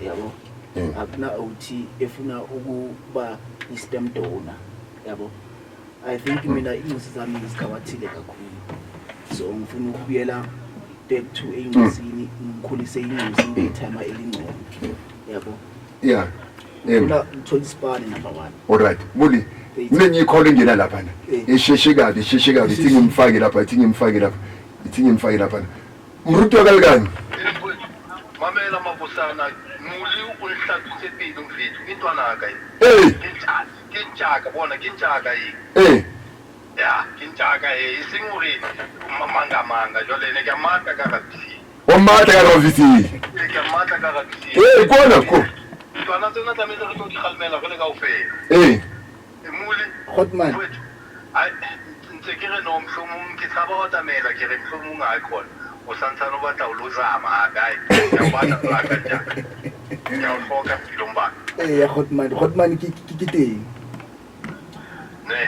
Yabo? Akuna outhi efuna ukuba i-sperm donor. Yabo? I think mina incosi zami ngizikhawathile kakhulu. So ngifuna ukubuyela back to encosini, ngikhulise incosi ngethema elingcono. Yabo? Yeah. Ngifuna ukuthola isipani number 1. All right. Muli, mina ngiyikhona ingena lapha na. Isheshe kabi, isheshe kabi, ithi ngimfake lapha, ithi ngimfake lapha. Ithi ngimfake lapha. Mruto kalikani? Makosana muli o nhlatswitse pelo mfethu ke ntwanaka e. Ee. Ke ntšaka, ke ntšaka bona ke ntšaka e. Ee. Ya, ke ntšaka e, e seng hore manga manga jwale ne ke a matla ka rugby. O matla ka rugby. Ee, ke a matla ka rugby. Ee, kona ko. Ntwana tsena tlamehile re tlo di kgalemela re le kaofela. Ee. E muli. Hotman. Mfowethu, ai ntse ke re no mohlomong ke tshaba ho atamela ke re mohlomong ha khona o santsane o batla ho lo zama hape ai ke a o batla plaka tjaka ke a o hloka bophelong ba ka. Eya Hotman, Hotman ke ke ke teng. Ne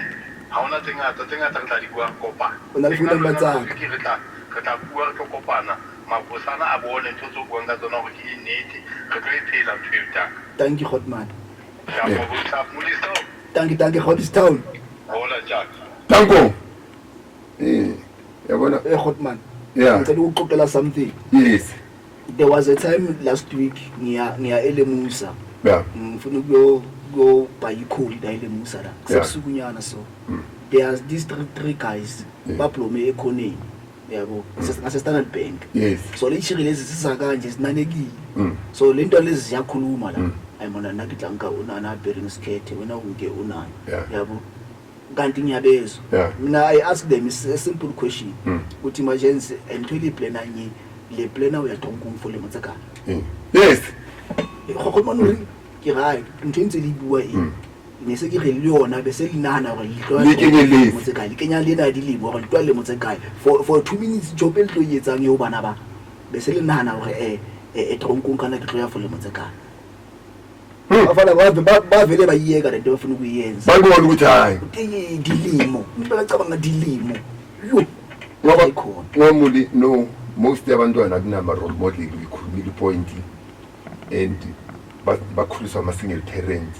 ha hona tse ngata tse ngata re tla di bua re kopana. O na le phone number tsa ka. Ke re tla bua re tlo kopana mabosana a bone ntho tse o buang ka tsona hore ke nnete re tlo e phela ntho eo taka. Dankie Hotman. Yeah. Dankie, dankie Godstown. Hola Jack. Danko. Eh, yabona. Eh Hotman. Yeah. Ngicela ukuxoxela something. Yes. There was a time last week ngiya eLemusa. Yeah. Ngifuna ukuyo go buy ikholi la eLemusa la. Kusebusukunyana so. There's these three guys bablome ekhoneni. Yabo. Ngase Standard Bank. Yes. So le chiri lezi siza kanje sinanekile. So le nto lezi ziyakhuluma la. Hayi mona nna ke tla nka unana apere skete wena o nke unana. Yabo. Kanti ngiyabezwa. Mina I ask them a simple question. Ukuthi emergency ntho e le plana nye le plana o ya tonkong for lemo tse kae? Yes. Go mona re ke gae ntho e ntse le bua e. Ne se ke re le yona be se le nahana hore le tlo Le kenyelletse. lemo tse kae le kenya lena dilemo hore le tlo lemo tse kae for 2 minutes job e le tlo e etsang eo bana ba be se le nahana hore tronkong kana ke tlo ya for lemo tse kae. Bafana bavele bayiyeka lento bafuna ukuyenza. Bayibona ukuthi hayi. Dilemo. Umuntu akacabanga dilemo. Yo. Ngoba ngomuli no most yabantwana akunama role model uyikhulumile point and bakhuliswa ama single parents.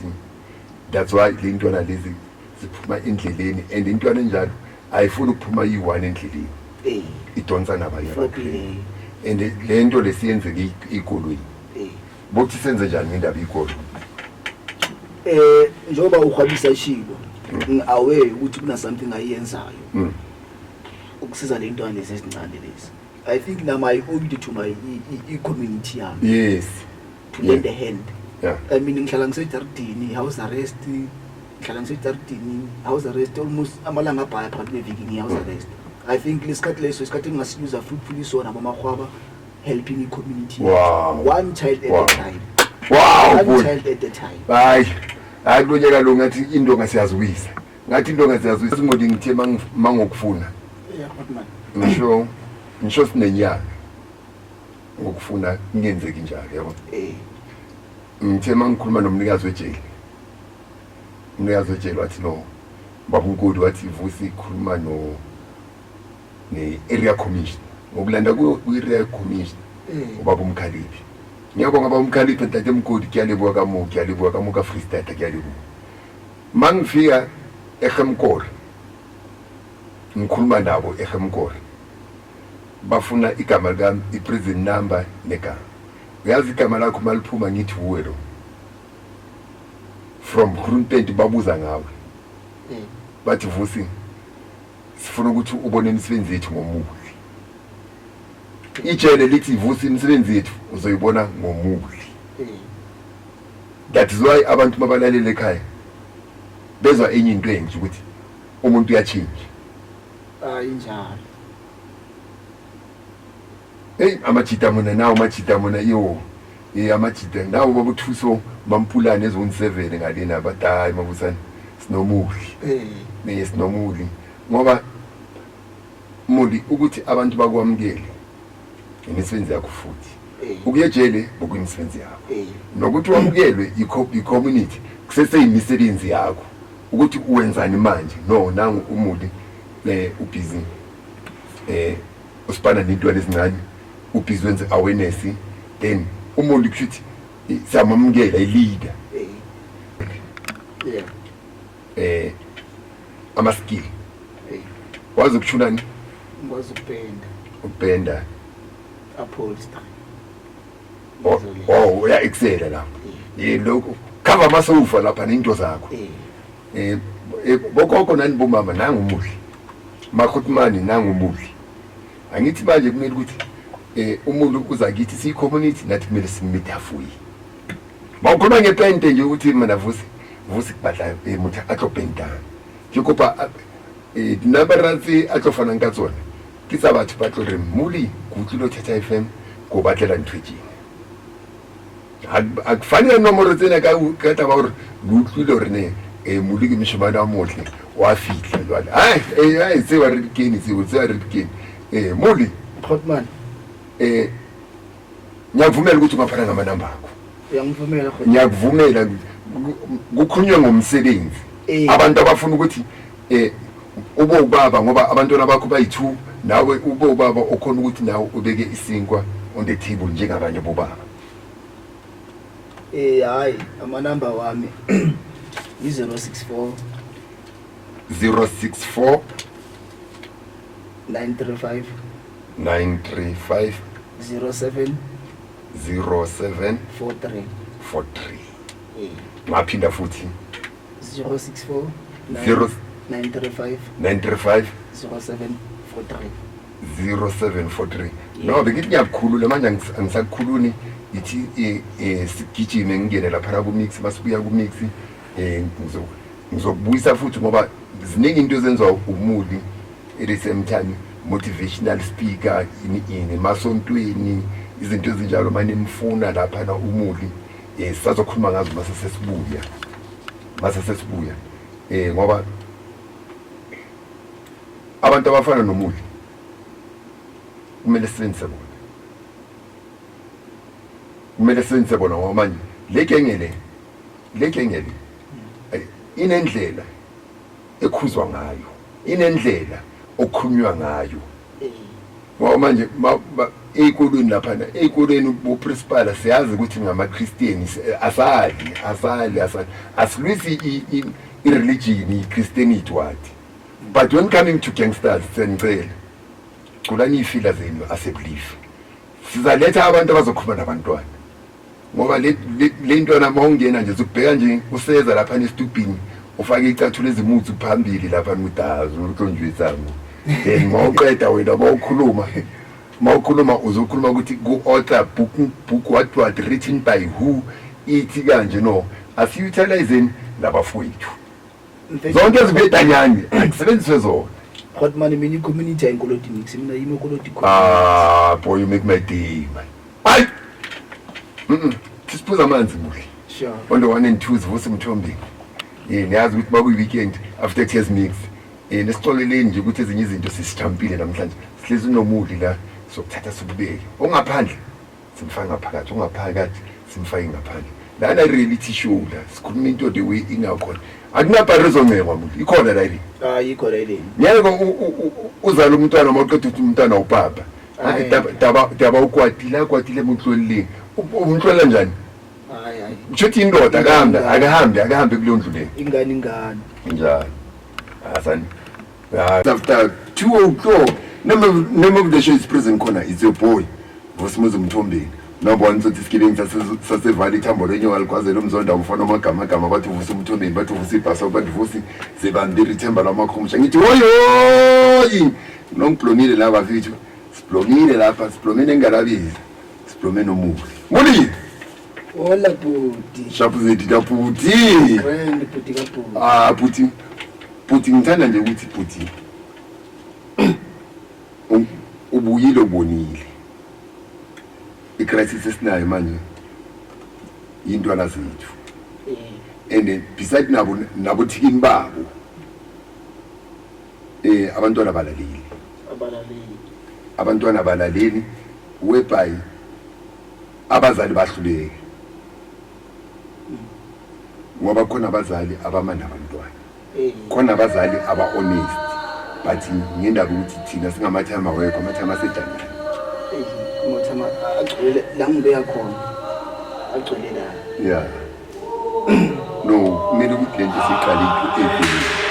That's why le ntwana lezi ziphuma endleleni and intwana enjalo ayifuni ukuphuma iyi-one endleleni. Idonsa nabanye abantu. And le nto lesiyenzeke ikolweni. Bokuthi senze njani ngendaba ikolo? Njengoba uhwabisa shilo ngi-aware ukuthi kuna something ayenzayo. Ukusiza le ntwana lezi ezincane lezi. I think now I owe it to my community yami. Yes. To lend a hand. Yeah. I mean ngihlala ngisejardini house arrest, ngihlala ngisejardini house arrest almost amalanga abhaya phakathi kweviki ngiya house arrest. I think lesikhathi leso isikhathi engingasiyuza fruitfully sona bomahwaba helping the community. Wow. One child at a time. Wow. One child at a time. Hayi. Hayi kulonyaka lo ngathi into ngasiyazwisa. Ngathi into ngasiyazwisa singodi ngithe mangokufuna. Yeah, Hotman. Ngisho sinenyanga ngokufuna kungenzeki njalo yabo. Ngithe mangikhuluma nomnikazi wejele. Umnikazi wejele wathi no baba uNkodi wathi Vusi khuluma no ne-area commissioner. Ngokulanda ku-area commissioner ubaba uMkhaliphi. Ngiyabonga baba uMkhaliphi ntate Mkodi ke a leboha ka moo, ke a leboha ka moo ka Free State ke a leboha. Mangifika eGemkor ngikhuluma nabo eGemkor. Bafuna igama lika i-prison number negama. Uyazi igama lakho maliphuma ngithi uwe lo. From Groenpunt babuza ngawe. Bathi Vusi sifuna ukuthi ubone imisebenzi yethu ngomuhle. Ijele lithi Vusi imisebenzi yethu uzoyibona ngomuhle. That is why abantu mabalalele ekhaya bezwa enye into entsha ukuthi umuntu uyachange. Hayi njalo. Hey amajita mona nawo amajita mona yo. Amajita nawo babuthuso bampulane ezone 7 ngalena abadayi mabusana sinomuhle. Sinomuli ngoba muli ukuthi abantu bakwamukele imisebenzi yakho futhi. Ukuyejele bokuyimisebenzi yakho. Nokuthi wamukelwe i-community kuseseyimisebenzi yakho ukuthi uwenzani manje. No nangu umuli ubhizi usipana nentwana ezincane ubhizi wenze awareness then umuntu kushuthi siyamamukela i-leader. Yeah. Ama skill. Wazi ukushunani? Ngikwazi ukupenda. Ukupenda. Upholstery. Oh, uya excel lapho. Lokho cover amasofa lapha nento zakho. Bokoko nani bomama nangu umuhle. Makhotmani nangu umuhle. Angithi manje kumele ukuthi Umuntu uza kithi siyi-community, nathi kumele simmeet halfway. Mawukhuluma ngepente nje ukuthi mina Vusi, Vusi ke batla motho a tlo pentang. Ke kopa dinambara tse a tlo fanang ka tsona ke tsa batho ba tlo re Muli, ke utlwile Thetha FM, ke o batlela ntho e tjena. Ha ke fane ka nomoro tsena ka taba hore le utlwile hore ne Muli ke moshemane wa motle wa fihla jwale. Ai, ai, tseo re di kene, tseo, tseo re di kene. Muli. Grootman. Ngiyakuvumela ukuthi ungafana ngamanamba akho. Uyangivumela Grootman. Ngiyakuvumela kukhulunywe ngomsebenzi. Abantu abafuna ukuthi ube ubaba ngoba abantwana bakho bayi-2, nawe ube ubaba okhona ukuthi nawe ubeke isinkwa on the table njengabanye bobaba. Hayi, amanamba wami i-064 064 935 935 07 07 43. 43. Ngaphinda futhi. 064 0 935 935 07 43. 0743. No, bengithi ngiyakukhulula manje, angisakukhuluni, ithi sigijime ngingene lapha ku mix, masibuya ku mix ngizokubuyisa futhi ngoba ziningi into ezenziwa uMuli at the same time, motivational speaker, ini ini emasontweni, izinto ezinjalo. Manje nimfuna lapha na uMuli, sisazokhuluma ngazo mase sesibuya ngoba abantu abafana noMuli kumele sisebenzise bona, kumele sisebenzise bona ngoba manje le genge le inendlela ekhuzwa ngayo, inendlela okukhulunywa ngayo, ngoba manje ey'kolweni laphana, ey'kolweni bo-principal siyazi ukuthi ngama-Christian, asali asali asali asilwisi i-religion, i-Christianity what, but when coming to gangsters, siyanicela, culani iy'fila zenu asebelief. Sizaletha abantu abazokhuluma nabantwana ngoba le ntwana uma ungena nje zikubheka nje useza lapha esitubhini, ufake icathulo ezimuthu phambili lapha ngudazi uhlonjwetsango, then mawuqeda wena mawukhuluma uzokhuluma ukuthi ku-author book what written by who, ithi kanje. No, asiutilizeni labafowethu. Zonke ezibedanyane akusebenziswe zona. Grootman, mina i-community ayinkoloti nix, mina yimi okoloti. Ah boy, you make my day, man. Hayi, sisiphuza amanzi muhle. Sure. On the one and two, Vusi Mthombeni. Niyazi ukuthi bakuyi-weekend after tears mix, nesixoleleni nje ukuthi ezinye izinto sisijampile namhlanje. Sihlezi noMuli la, sokuthatha sikubeke ongaphandle, simfake ngaphakathi, ongaphakathi simfake ngaphandle. Lana reality show la, sikhuluma into the way ingakhona. Akunabhari ezoncengwa muntu, ikhona la ile. Ayikho la ile. Ngeke uzale umntwana, uma uqeda ukuthi umntwana ubaba. Ayi. Taba ukwatile, akwatile emtloleleni, umtlolela njani? Hayi, hayi. Kusho ukuthi indoda akahambe, akahambe, akahambe kuleyo ndlu leyo. Ingane, ingane. Njalo asani. After 2 o'clock, name of the show is Prison Corner. It's your boy Vusimuzi Mthombeni, number one sothi isigebengu sasevali, ithambo lenyoka ligwazela umzonda, umfana wamagamagama. Bathi uVusi uMthombeni, bathi uVusi ibhaso, bathi Vusi zebambiri, ithemba lwamakhumusha. Ngithi hoyoyi, nongiblomile la bafethu, siblomile lapha, siblomile engalabizi, siblome noMuli. Muli. Hola bhuti. Shapu zethu la bhuti. Grand bhuti kabhuti. Ah bhuti, bhuti, ngithanda nje ukuthi bhuti ubuyile, ubonile i-crisis esinayo manje, yintwana zethu, and beside nabo nabothikini babo, abantwana balaleli. Abalaleli. Abantwana balaleli, whereby abazali bahluleke ngoba khona abazali abama nabantwana, khona abazali aba-honest, but ngendaba ukuthi thina singamathama wekho, amathama asedanyana. Amathama agcwele la ngibeka khona, agcwele la. Yeah, no, kumele ukuthi le nto siyiqale ey'kolweni.